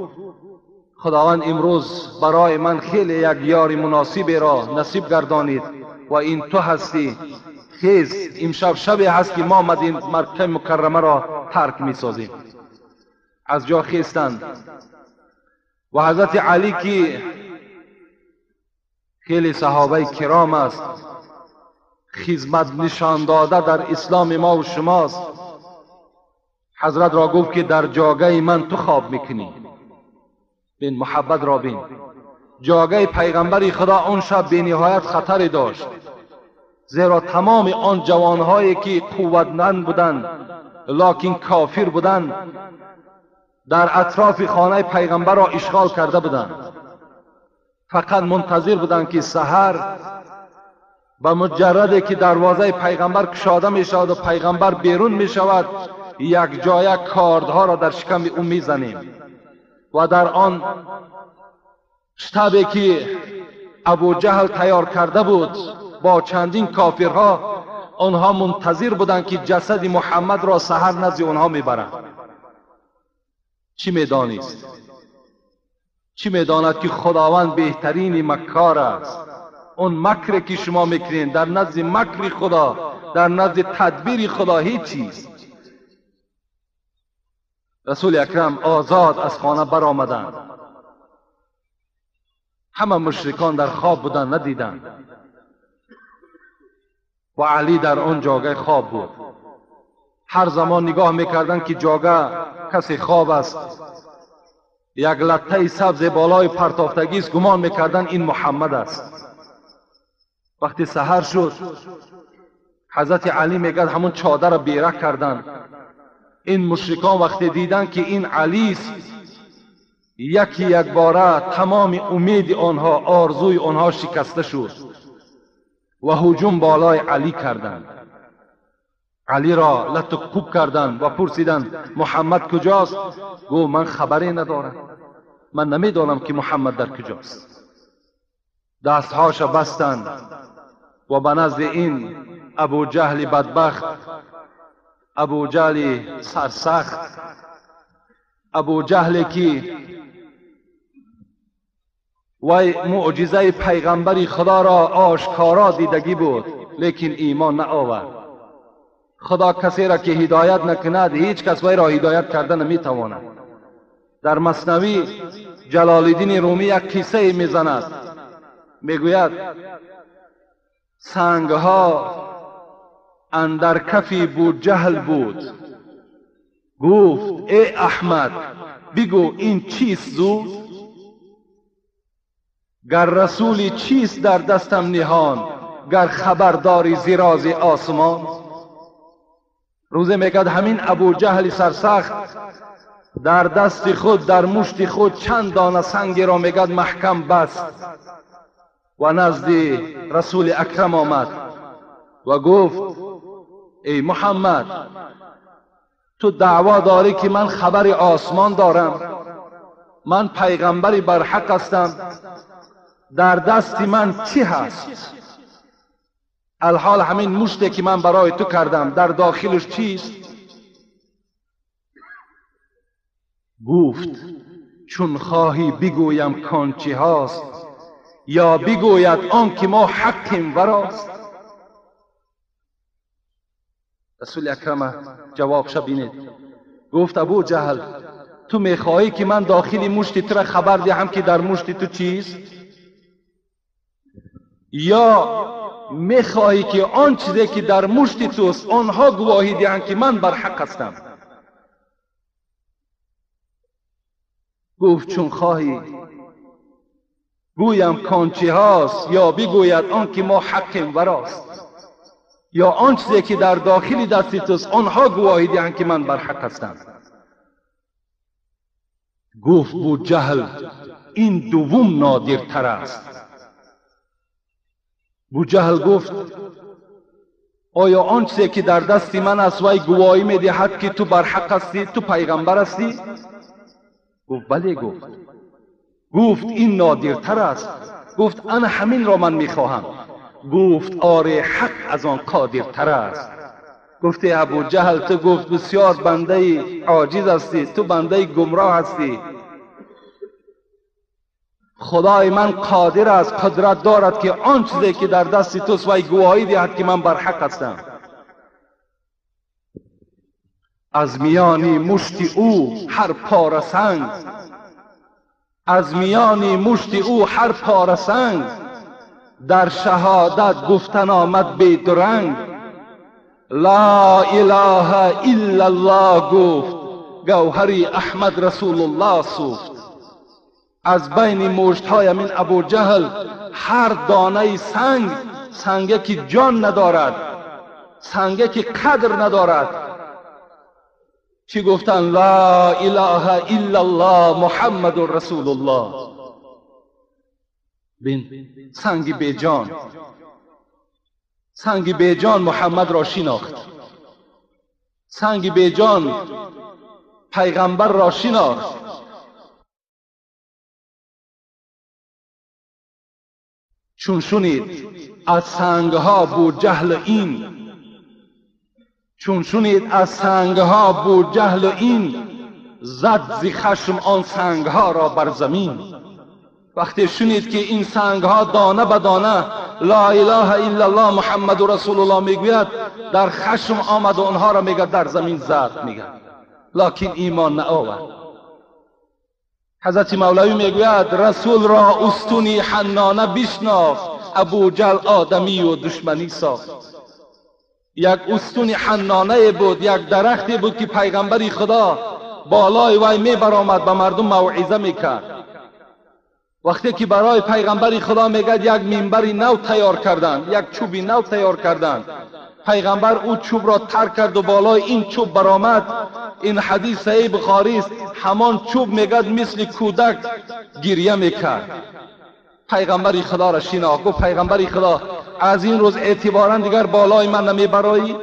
خداوند امروز برای من خیلی یک یار مناسبی را نصیب گردانید و این تو هستی. خیز، امشب شبی هست که ما مدینه مکه مکرمه را ترک می سازیم. از جا خیستند و حضرت علی که خیلی صحابه کرام است، خدمت نشان داده در اسلام ما و شماست، حضرت را گفت که در جاگه من تو خواب میکنی. بین محبت را بین. جاگه پیغمبر خدا آن شب به نهایت خطری داشت، زیرا تمام آن جوانهایی که قوتمند بودند لکن کافر بودند در اطراف خانه پیغمبر را اشغال کرده بودند. فقط منتظر بودند که سحر به مجرد که دروازه پیغمبر کشاده می شود و پیغمبر بیرون می شود، یک جایه کاردها را در شکم او می زنیم و در آن شتابی که ابو جهل تیار کرده بود با چندین کافرها، آنها منتظر بودند که جسد محمد را سحر نزد آنها میبرند. چی میدانست؟ چی میداند که خداوند بهترین مکار است؟ اون مکر که شما میکنین در نزد مکر خدا، در نزد تدبیر خدا هیچ چیز. رسول اکرم آزاد از خانه برآمدند. همه مشرکان در خواب بودند، ندیدند، و علی در آن جاگه خواب بود. هر زمان نگاه میکردند که جاگه کسی خواب است، یک لطه سبز بالای پرتافتگی است، گمان میکردند این محمد است. وقتی سحر شد حضرت علی میگد همون چادر را بیره کردند. این مشرکان وقتی دیدند که این علی است، یکی یک باره تمام امید آنها، آرزوی آنها شکسته شد و هجوم بالای علی کردند. علی را لت و کوب کردند و پرسیدند محمد کجاست؟ گفت من خبری ندارم، من نمیدانم که محمد در کجاست. دستهاش بستند و به نزد این ابو جهل بدبخت، ابو جهل سرسخت، ابو جهل که وی معجزه پیغمبر خدا را آشکارا دیدگی بود لیکن ایمان نآورد. خدا کسی را که هدایت نکند هیچ کس وی را هدایت کرده نمیتواند. در مثنوی جلال الدین رومی یک قصه میزند، میگوید سنگها اندر کفی بوجهل بود، گفت ای احمد بگو این چیست زود؟ گر رسولی چیست در دستم نهان، گر خبرداری ز راز آسمان. روزه میگد همین ابو جهل سرسخت در دست خود، در مشت خود چند دانه سنگ را میگد محکم بست و نزد رسول اکرم آمد و گفت ای محمد، تو دعوا داری که من خبر آسمان دارم، من پیغمبری برحق هستم، در دست من چی هست؟ الحال همین مشتی که من برای تو کردم در داخلش چیست؟ گفت چون خواهی بگویم کان چه هاست، یا بگوید آن که ما حقیم وراست. رسول اکرم جوابش بینید. گفت ابو جهل تو میخواهی که من داخل مشت تو را خبر دهم که در مشت تو چیست؟ یا میخواهی که آن چیزی که در مشت توست آنها گواهی دهند که من بر حق هستم؟ گفت چون خواهی گویم کان چه هاست، یا بگوید آن که ما حقیم وراست، یا آن چیزی که در داخل دست توست آنها گواهی دهند که من بر حق هستم. گفت بو جهل این دوم نادرتر است. بو جهل گفت آیا آن چیزی که در دست من است وی گواهی میدهد که تو بر حق هستی، تو پیغمبر هستی؟ گفت بله. گفت این نادرتر است. گفت انا همین را من میخواهم. گفت آره، حق از آن قادرتر است. گفت ابو جهل تو گفت بسیار بنده عاجز هستی، تو بنده گمراه هستی، خدای من قادر است، قدرت دارد که آن چیزی که در دست توست وی گواهی دهد که من بر حق هستم. از میان مشت او هر پاره سنگ، از میان مشت او هر پاره سنگ، در شهادت گفتن آمد بی درنگ. لا اله الا الله گفت، گوهری احمد رسول الله سوخت. از بین مشتهای من ابو جهل هر دانه سنگ، سنگه که جان ندارد، سنگه که قدر ندارد، چی گفتن؟ لا اله الا الله محمد رسول الله. بین سنگ بیجان، سنگ بیجان محمد را شناخت، سنگ بیجان پیغمبر را شناخت. چون شنید از سنگها بو جهل این، چون شنید از سنگها بو جهل این، زد ز خشم آن سنگها را بر زمین. وقتی شنید که این سنگها دانه به دانه لا اله الا الله محمد رسول الله میگوید، در خشم آمد و آنها را میگه در زمین زد، میگه لکن ایمان نآورد. حضرت مولوی میگوید رسول را استونی حنانه بشناخت، ابو جهل آدمی و دشمنی ساخت. یک استون حنانه بود، یک درختی بود که پیغمبر خدا بالای وی میبرآمد، به مردم موعظه میکرد. وقتی که برای پیغمبر خدا میگد یک منبر نو تیار کردند، یک چوب نو تیار کردند، پیغمبر او چوب را ترک کرد و بالای این چوب برآمد. این حدیث صحیح بخاری است. همان چوب میگد مثل کودک گریه میکرد. پیغمبر خدا را شناخت، گفت پیغمبر خدا از این روز اعتبارا دیگر بالای من نمیبرایی.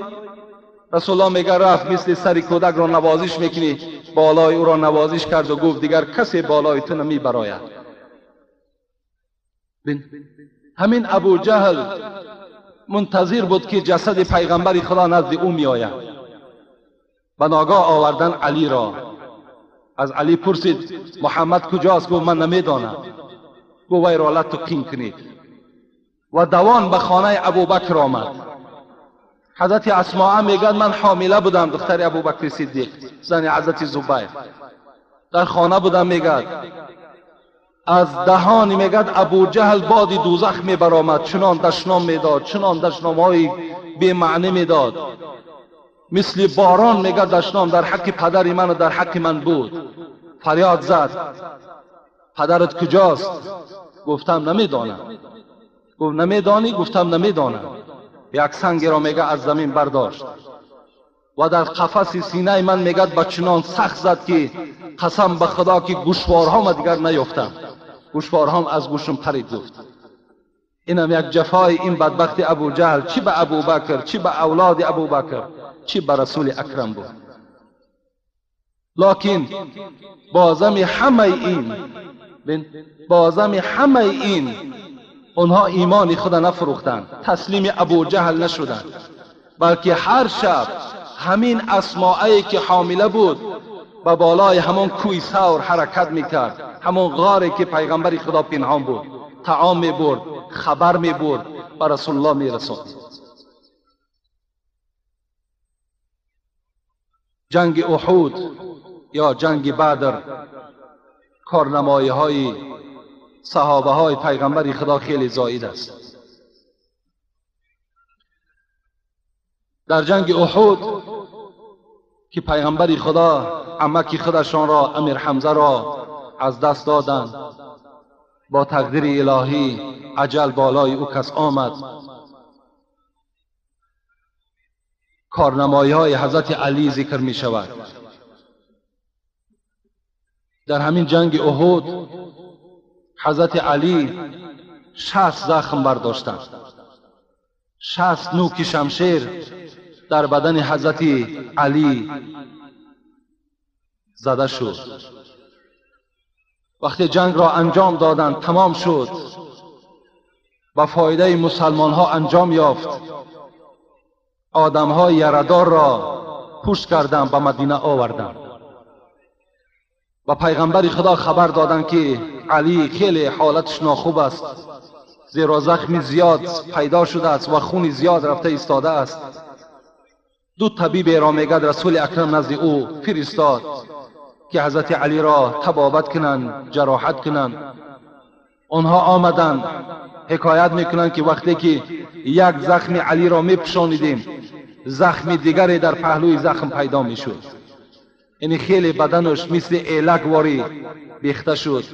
رسول الله میگه رفت مثل سر کودک را نوازش میکنی، بالای او را نوازش کرد و گفت دیگر کسی بالای تو نمیبراید. همین ابو جهل منتظر بود که جسد پیغمبر خدا نزد او میآید. به ناگاه آوردن علی را. از علی پرسید محمد کجاست؟ گفت من نمیدانم. گفت وی را لت و قین کنید. و دوان به خانه ابوبکر آمد. حضرت اسماء میگد من حامله بودم، دختر ابوبکر صدیق، زن حضرت زبیر، در خانه بودم. میگد از دهان میگد ابو جهل باد دوزخ میبرآمد، چنان دشنام میداد، چنان دشنامهای بی معنی میداد، مثل باران میگد دشنام در حق پدر من و در حق من بود. فریاد زد پدرت کجاست؟ گفتم نمیدانم. گفت نمیدانی؟ گفتم نمیدانم. یک سنگ را میگه از زمین برداشت و در قفس سینه من میگد با چنان سخت زد که قسم به خدا که گوشوارهام دیگر نیافتم، گوشوارهام از گوشم پرید. گفت اینم یک جفای این بدبخت ابو جهل، چی به ابوبکر، چی به اولاد ابوبکر، چی به رسول اکرم بود. لکن بازم همه این، بازم همه این اونها ایمان خود نفروختند، تسلیم ابو جهل نشدند، بلکه هر شب همین اسماعی که حامله بود به بالای همون کوی ثور حرکت میکرد، همون غاری که پیغمبر خدا پنهان بود، طعام میبرد، خبر میبرد، به رسول الله میرساند. جنگ احد یا جنگ بدر، کارنمایی های صحابه های پیغمبر خدا خیلی زاید است. در جنگ احد که پیغمبر خدا عمک خودشان را، امیر حمزه را از دست دادند، با تقدیر الهی اجل بالای او کس آمد. کارنمایی های حضرت علی ذکر می شود. در همین جنگ احد حضرت علی 60 زخم برداشتند، 60 نوک شمشیر در بدن حضرت علی زده شد. وقتی جنگ را انجام دادند، تمام شد، با فایده مسلمان ها انجام یافت. آدم های یردار را پوش کردند، به مدینه آوردند. و پیغمبر خدا خبر دادند که علی خیلی حالتش ناخوب است، زیرا زخم زیاد پیدا شده است و خون زیاد رفته ایستاده است. دو طبیب را میگد رسول اکرم نزد او فرستاد که حضرت علی را طبابت کنند، جراحت کنند. آنها آمدند، حکایت میکنند که وقتی که یک زخم علی را میپوشانیدیم، زخم دیگری در پهلوی زخم پیدا میشد. یعنی خیلی بدنش مثل ایلک واری بیخته شد.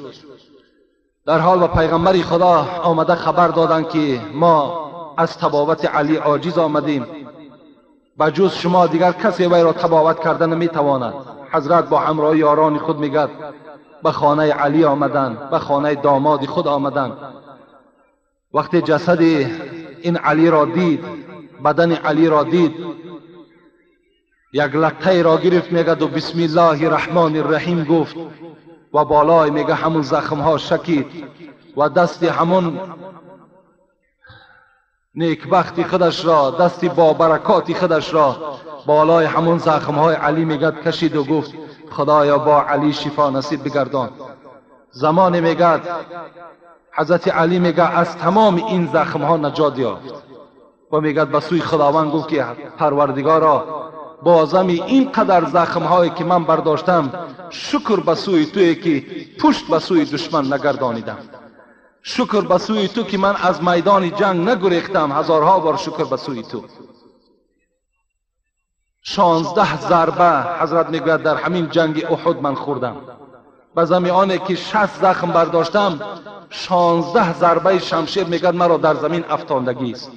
در حال و پیغمبر خدا آمده خبر دادند که ما از طبابت علی عاجز آمدیم، بجز شما دیگر کسی وی را طبابت کرده نمیتواند. حضرت با همراه یاران خود میگد به خانه علی آمدند، به خانه داماد خود آمدند. وقتی جسد این علی را دید، بدن علی را دید، یک لطه را گرفت، میگد و بسم الله الرحمن الرحیم گفت و بالای میگه همون زخم ها شکید و دست همون نیکبختی خودش را، دست با برکاتی خودش را بالای همون زخم های علی میگد کشید و گفت خدایا با علی شفا نصیب بگردان. زمان میگد حضرت علی میگه از تمام این زخم ها نجات یافت و میگد به سوی خداوند گفت که پروردگارا، بازم این قدر زخم هایی که من برداشتم، شکر به سوی توی که پشت به سوی دشمن نگردانیدم، شکر به سوی تو که من از میدان جنگ نگریختم، هزارها بار شکر به سوی تو. 16 ضربه حضرت میگوید در همین جنگ احد من خوردم. به زمیانه که 60 زخم برداشتم، 16 ضربه شمشیر میگد مرا در زمین افتاندگی است.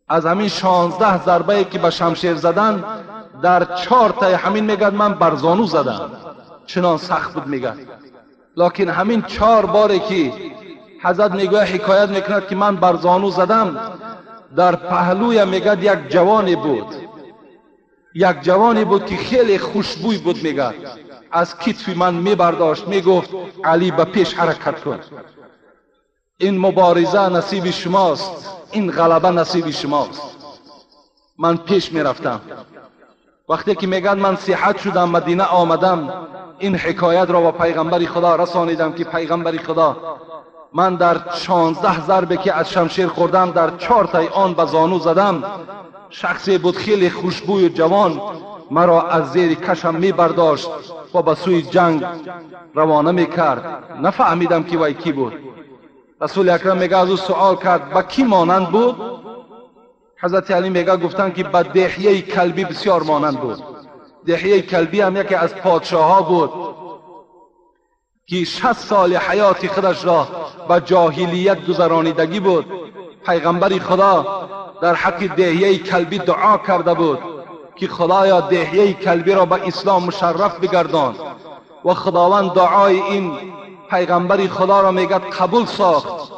از همین 16 ضربه که به شمشیر زدن، در 4 تای همین میگد من بر زانو زدم، چنان سخت بود میگد. لکن همین 4 باری که حضرت میگوید حکایت میکند که من بر زانو زدم، در پهلوی میگد یک جوانی بود، یک جوانی بود که خیلی خوشبوی بود، میگد از کتف من میبرداشت، میگفت علی به پیش حرکت کن، این مبارزه نصیب شماست، این غلبه نصیب شماست. من پیش میرفتم. وقتی که میگن من صحت شدم، مدینه آمدم، این حکایت را به پیغمبر خدا رسانیدم که پیغمبر خدا، من در 16 ضربه که از شمشیر خوردم، در 4 تای آن به زانو زدم، شخصی بود خیلی خوشبوی و جوان، مرا از زیر کشم میبرداشت و به سوی جنگ روانه میکرد. نفهمیدم که وی کی بود. رسول اکرم میگه از او سوال کرد به کی مانند بود؟ حضرت علی میگه گفتن که به دحیه کلبی بسیار مانند بود. دحیه کلبی هم یکی از پادشاه ها بود که 60 سال حیات خودش را به جاهلیت گذرانیدگی بود. پیغمبر خدا در حق دحیه کلبی دعا کرده بود که خدایا دحیه کلبی را به اسلام مشرف بگردان، و خداوند دعای این پیغمبر خدا را میگد قبول ساخت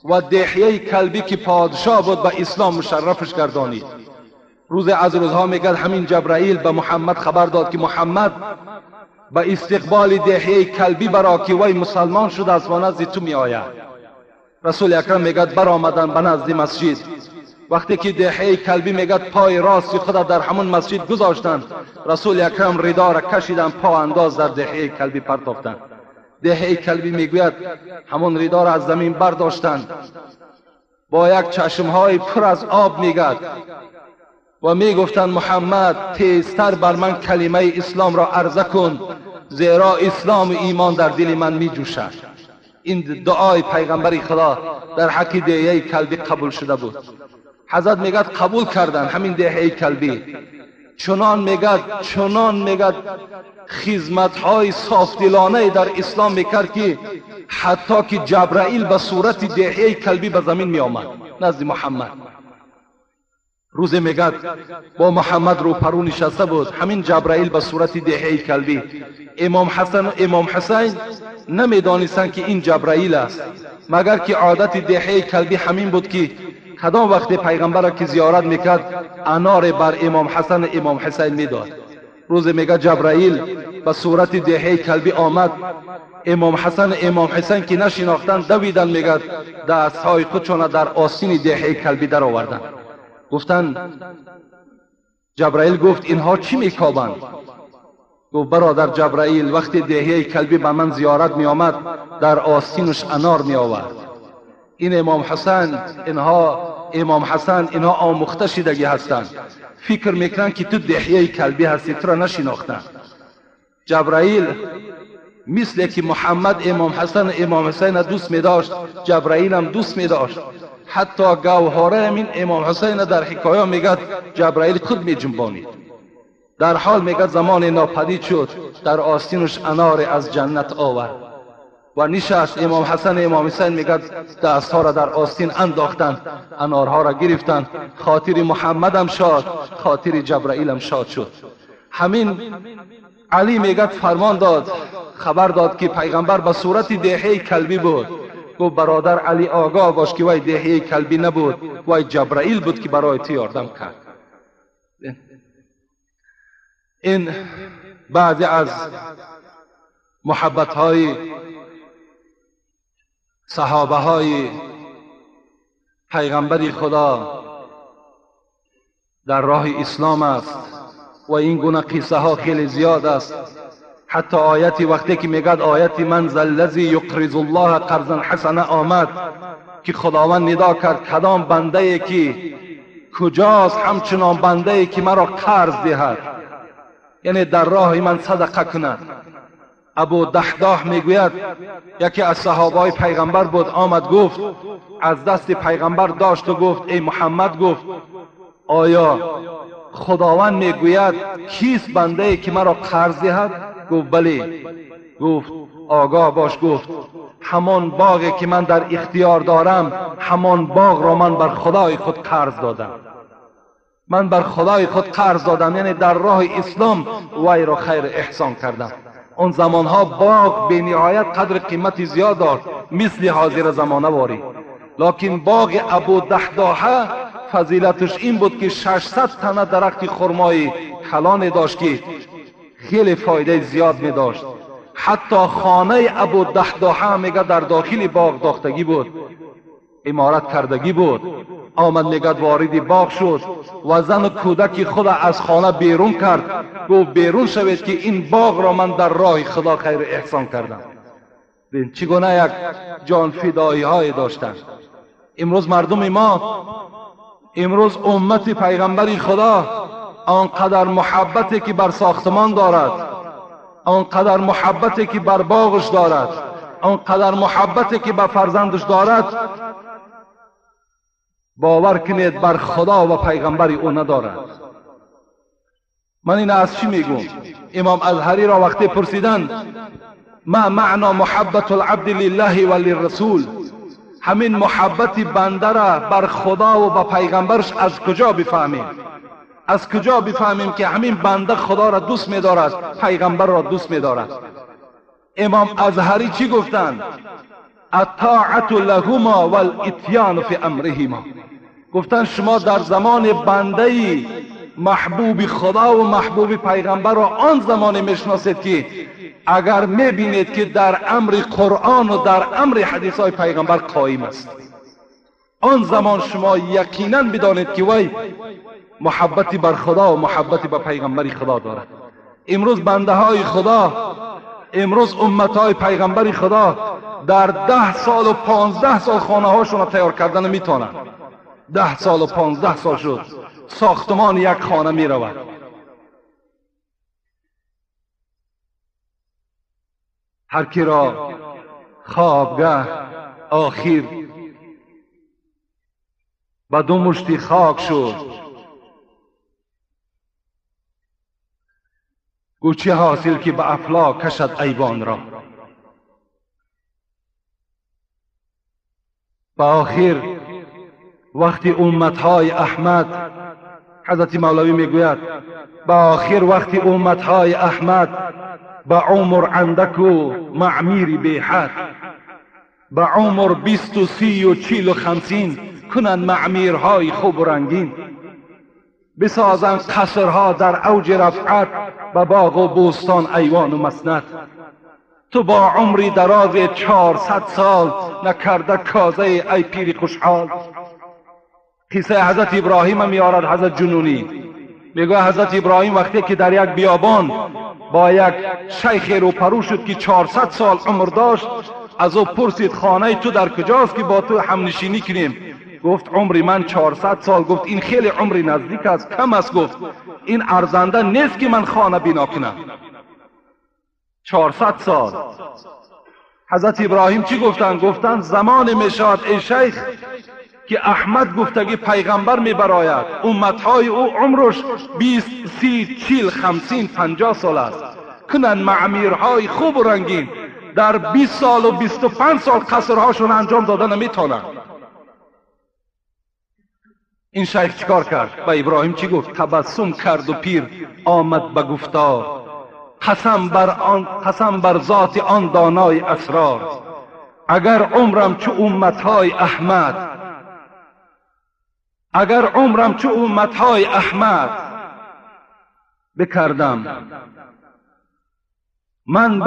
و دحیه کلبی که پادشاه بود به اسلام مشرفش گردانید. روز از روزها میگد همین جبرائیل به محمد خبر داد که محمد به استقبال دحیه کلبی برا که وی مسلمان شده است و نزد تو می آید. رسول اکرم میگد برآمدن به نزد مسجد. وقتی که دحیه کلبی میگد پای راستی خود در همون مسجد گذاشتند، رسول اکرم ردا را کشیدن، پا انداز در دحیه کلبی پرتافتند. دحیه کلبی میگوید همون ردا را از زمین برداشتند، با یک چشمهای پر از آب میگد و میگفتند محمد تیزتر بر من کلمه اسلام را عرضه کن، زیرا اسلام و ایمان در دل من میجوشد. این دعای پیغمبر خدا در حق دحیه کلبی قبول شده بود. حضرت میگد قبول کردن همین دحیه کلبی. چنان میگد خدمت‌های صافدلانه در اسلام میکرد که حتی که جبرائیل به صورت دحیه کلبی به زمین میآمد نزد محمد. روزی میگد با محمد روپرو نشسته بود، همین جبرائیل به صورت دحیه کلبی. امام حسن و امام حسین نمیدانستند که این جبرائیل است، مگر که عادت دحیه کلبی همین بود که کدام وقت پیغمبر را که زیارت میکرد انار بر امام حسن و امام حسین میداد. روزی میگه جبرائیل به صورت دحیه کلبی آمد، امام حسن و امام حسین که نشناختند دویدن، میگه دستهای خودشان در آستین دحیه کلبی در آوردند. گفتند جبرائیل گفت اینها چی میکابند؟ گفت برادر جبرائیل وقتی دحیه کلبی به من زیارت میآمد در آستینش انار میآورد. این امام حسن اینها امام حسن اینها آموخته شدگی هستند، فکر میکنن که تو دحیه کلبی هستی، تو را نشناختند. جبرائیل مثل که محمد امام حسن امام حسین دوست میداشت، جبرائیل هم دوست میداشت. حتی گوهره همین امام حسین در حکایه میگد جبرائیل خود میجنبانید. در حال میگد زمان ناپدید شد، در آستینش انار از جنت آورد و نشست. امام حسن امام حسین میگد دستها را در آستین انداختند، انارها را گرفتند، خاطر محمدم شاد، خاطر جبرائیلم شاد شد. همین علی میگد فرمان داد، خبر داد که پیغمبر به صورت دحیه کلبی بود. گفت برادر علی آگاه باش که وای دحیه کلبی نبود، وای جبرائیل بود که برای تو یاردم کرد. این بعضی از محبت های صحابه های پیغمبر خدا در راه اسلام است و این گونه قصه ها خیلی زیاد است. حتی آیتی وقتی که میگد آیت من ذا الذی یقرض الله قرضا حسنا آمد که خداوند ندا کرد کدام بنده ای که کجاست همچنان بنده ای که مرا قرض دهد، یعنی در راه من صدقه کند. ابو دحداح میگوید یکی از صحابه پیغمبر بود، آمد گفت از دست پیغمبر داشت و گفت ای محمد، گفت آیا خداوند میگوید کیست بنده ای که مرا قرض دهد؟ گفت بله. گفت آگاه باش، گفت همان باغی که من در اختیار دارم همان باغ را من بر خدای خود قرض دادم، من بر خدای خود قرض دادم، یعنی در راه اسلام وی را خیر احسان کردم. آن زمانها باغ به نهایت قدر قیمت زیاد داشت، مثل حاضر زمانه واری. لکن باغ ابو دحداحه فضیلتش این بود که 600 تنه درخت خرمای کلان داشت که خیلی فایده زیاد می داشت. حتی خانه ابو دحداحه میگه در داخل باغ داختگی بود، عمارت کردگی بود. آمد میگه وارد باغ شد و زن و کودک خود از خانه بیرون کرد، گفت بیرون شوید که این باغ را من در راه خدا خیر احسان کردم. چگونه یک جان فدایی های داشتند. امروز مردم ما، امروز امت پیغمبر خدا آنقدر محبتی که بر ساختمان دارد، آنقدر محبتی که بر باغش دارد، آنقدر محبتی که بر فرزندش دارد، باور کنید بر خدا و پیغمبر او ندارد. من این از چی میگم؟ امام ازهری را وقتی پرسیدند ما معنا محبت العبد لله و للرسول، همین محبت بنده را بر خدا و به پیغمبرش از کجا بفهمیم؟ از کجا بفهمیم که همین بنده خدا را دوست می‌دارد، پیغمبر را دوست می‌دارد؟ امام ازهری چی گفتند؟ الطاعة لهما والاتیان فی امرهما. گفتند شما در زمان بنده محبوب خدا و محبوب پیغمبر را آن زمان میشناسید که اگر میبینید که در امر قرآن و در امر حدیث های پیغمبر قایم است. Он замон шумо яқинан бидонед ки вай муҳаббати бар Худо ва муҳаббати ба пайғамбари Худо дорад. Имрӯз бандаҳои Худо, имрӯз умматҳои пайғамбари Худо дар 10 солу 15 сол хонаҳошонро тайёр карда наметавонанд. 10 солу 15 сол шуд сохтмони як хона меравад. Ҳар киро خوابگه آخر به دو مشتی خاک شد، گو چه حاصل که به افلاک کشد ایوان را. به آخر وقتی امتهای احمد، حضرت مولوی میگوید به آخر وقتی امتهای احمد به عمر اندک و معمیر بی حد، به عمر 20 و 30 و 40 و 50 کنند معمیرهای خوب و رنگین، بسازند قصرها در اوج رفعت، به باغ و بوستان ایوان و مسند. تو با عمری دراز 400 سال نکرده کازه ای پیر خوشحال. قصه حضرت ابراهیم میارد حضرت جنونی، میگه حضرت ابراهیم وقتی که در یک بیابان با یک شیخ روپرو شد که 400 سال عمر داشت، از او پرسید خانه تو در کجاست که با تو همنشینی کنیم؟ گفت عمری من 400 سال. گفت این خیلی عمری نزدیک است، کم است. گفت این ارزنده نیست که من خانه بنا کنم. 400 سال. حضرت ابراهیم چی گفتند؟ گفتند زمان میشود ای شیخ که احمد گفتگی پیغمبر میبراید، امتهای او عمرش 20 30 40 50 50 سال است، کنن معمیرهای خوب و رنگین، در 20 سال و 25 سال قصرهاشون انجام داده نمیتونن. این شیخ چیکار کرد؟ به ابراهیم چی گفت؟ تبسم کرد و پیر آمد به گفتار، قسم بر ذات آن دانای اسرار، اگر عمرم چو امتهای احمد، اگر عمرم چو امتهای احمد بکردم، من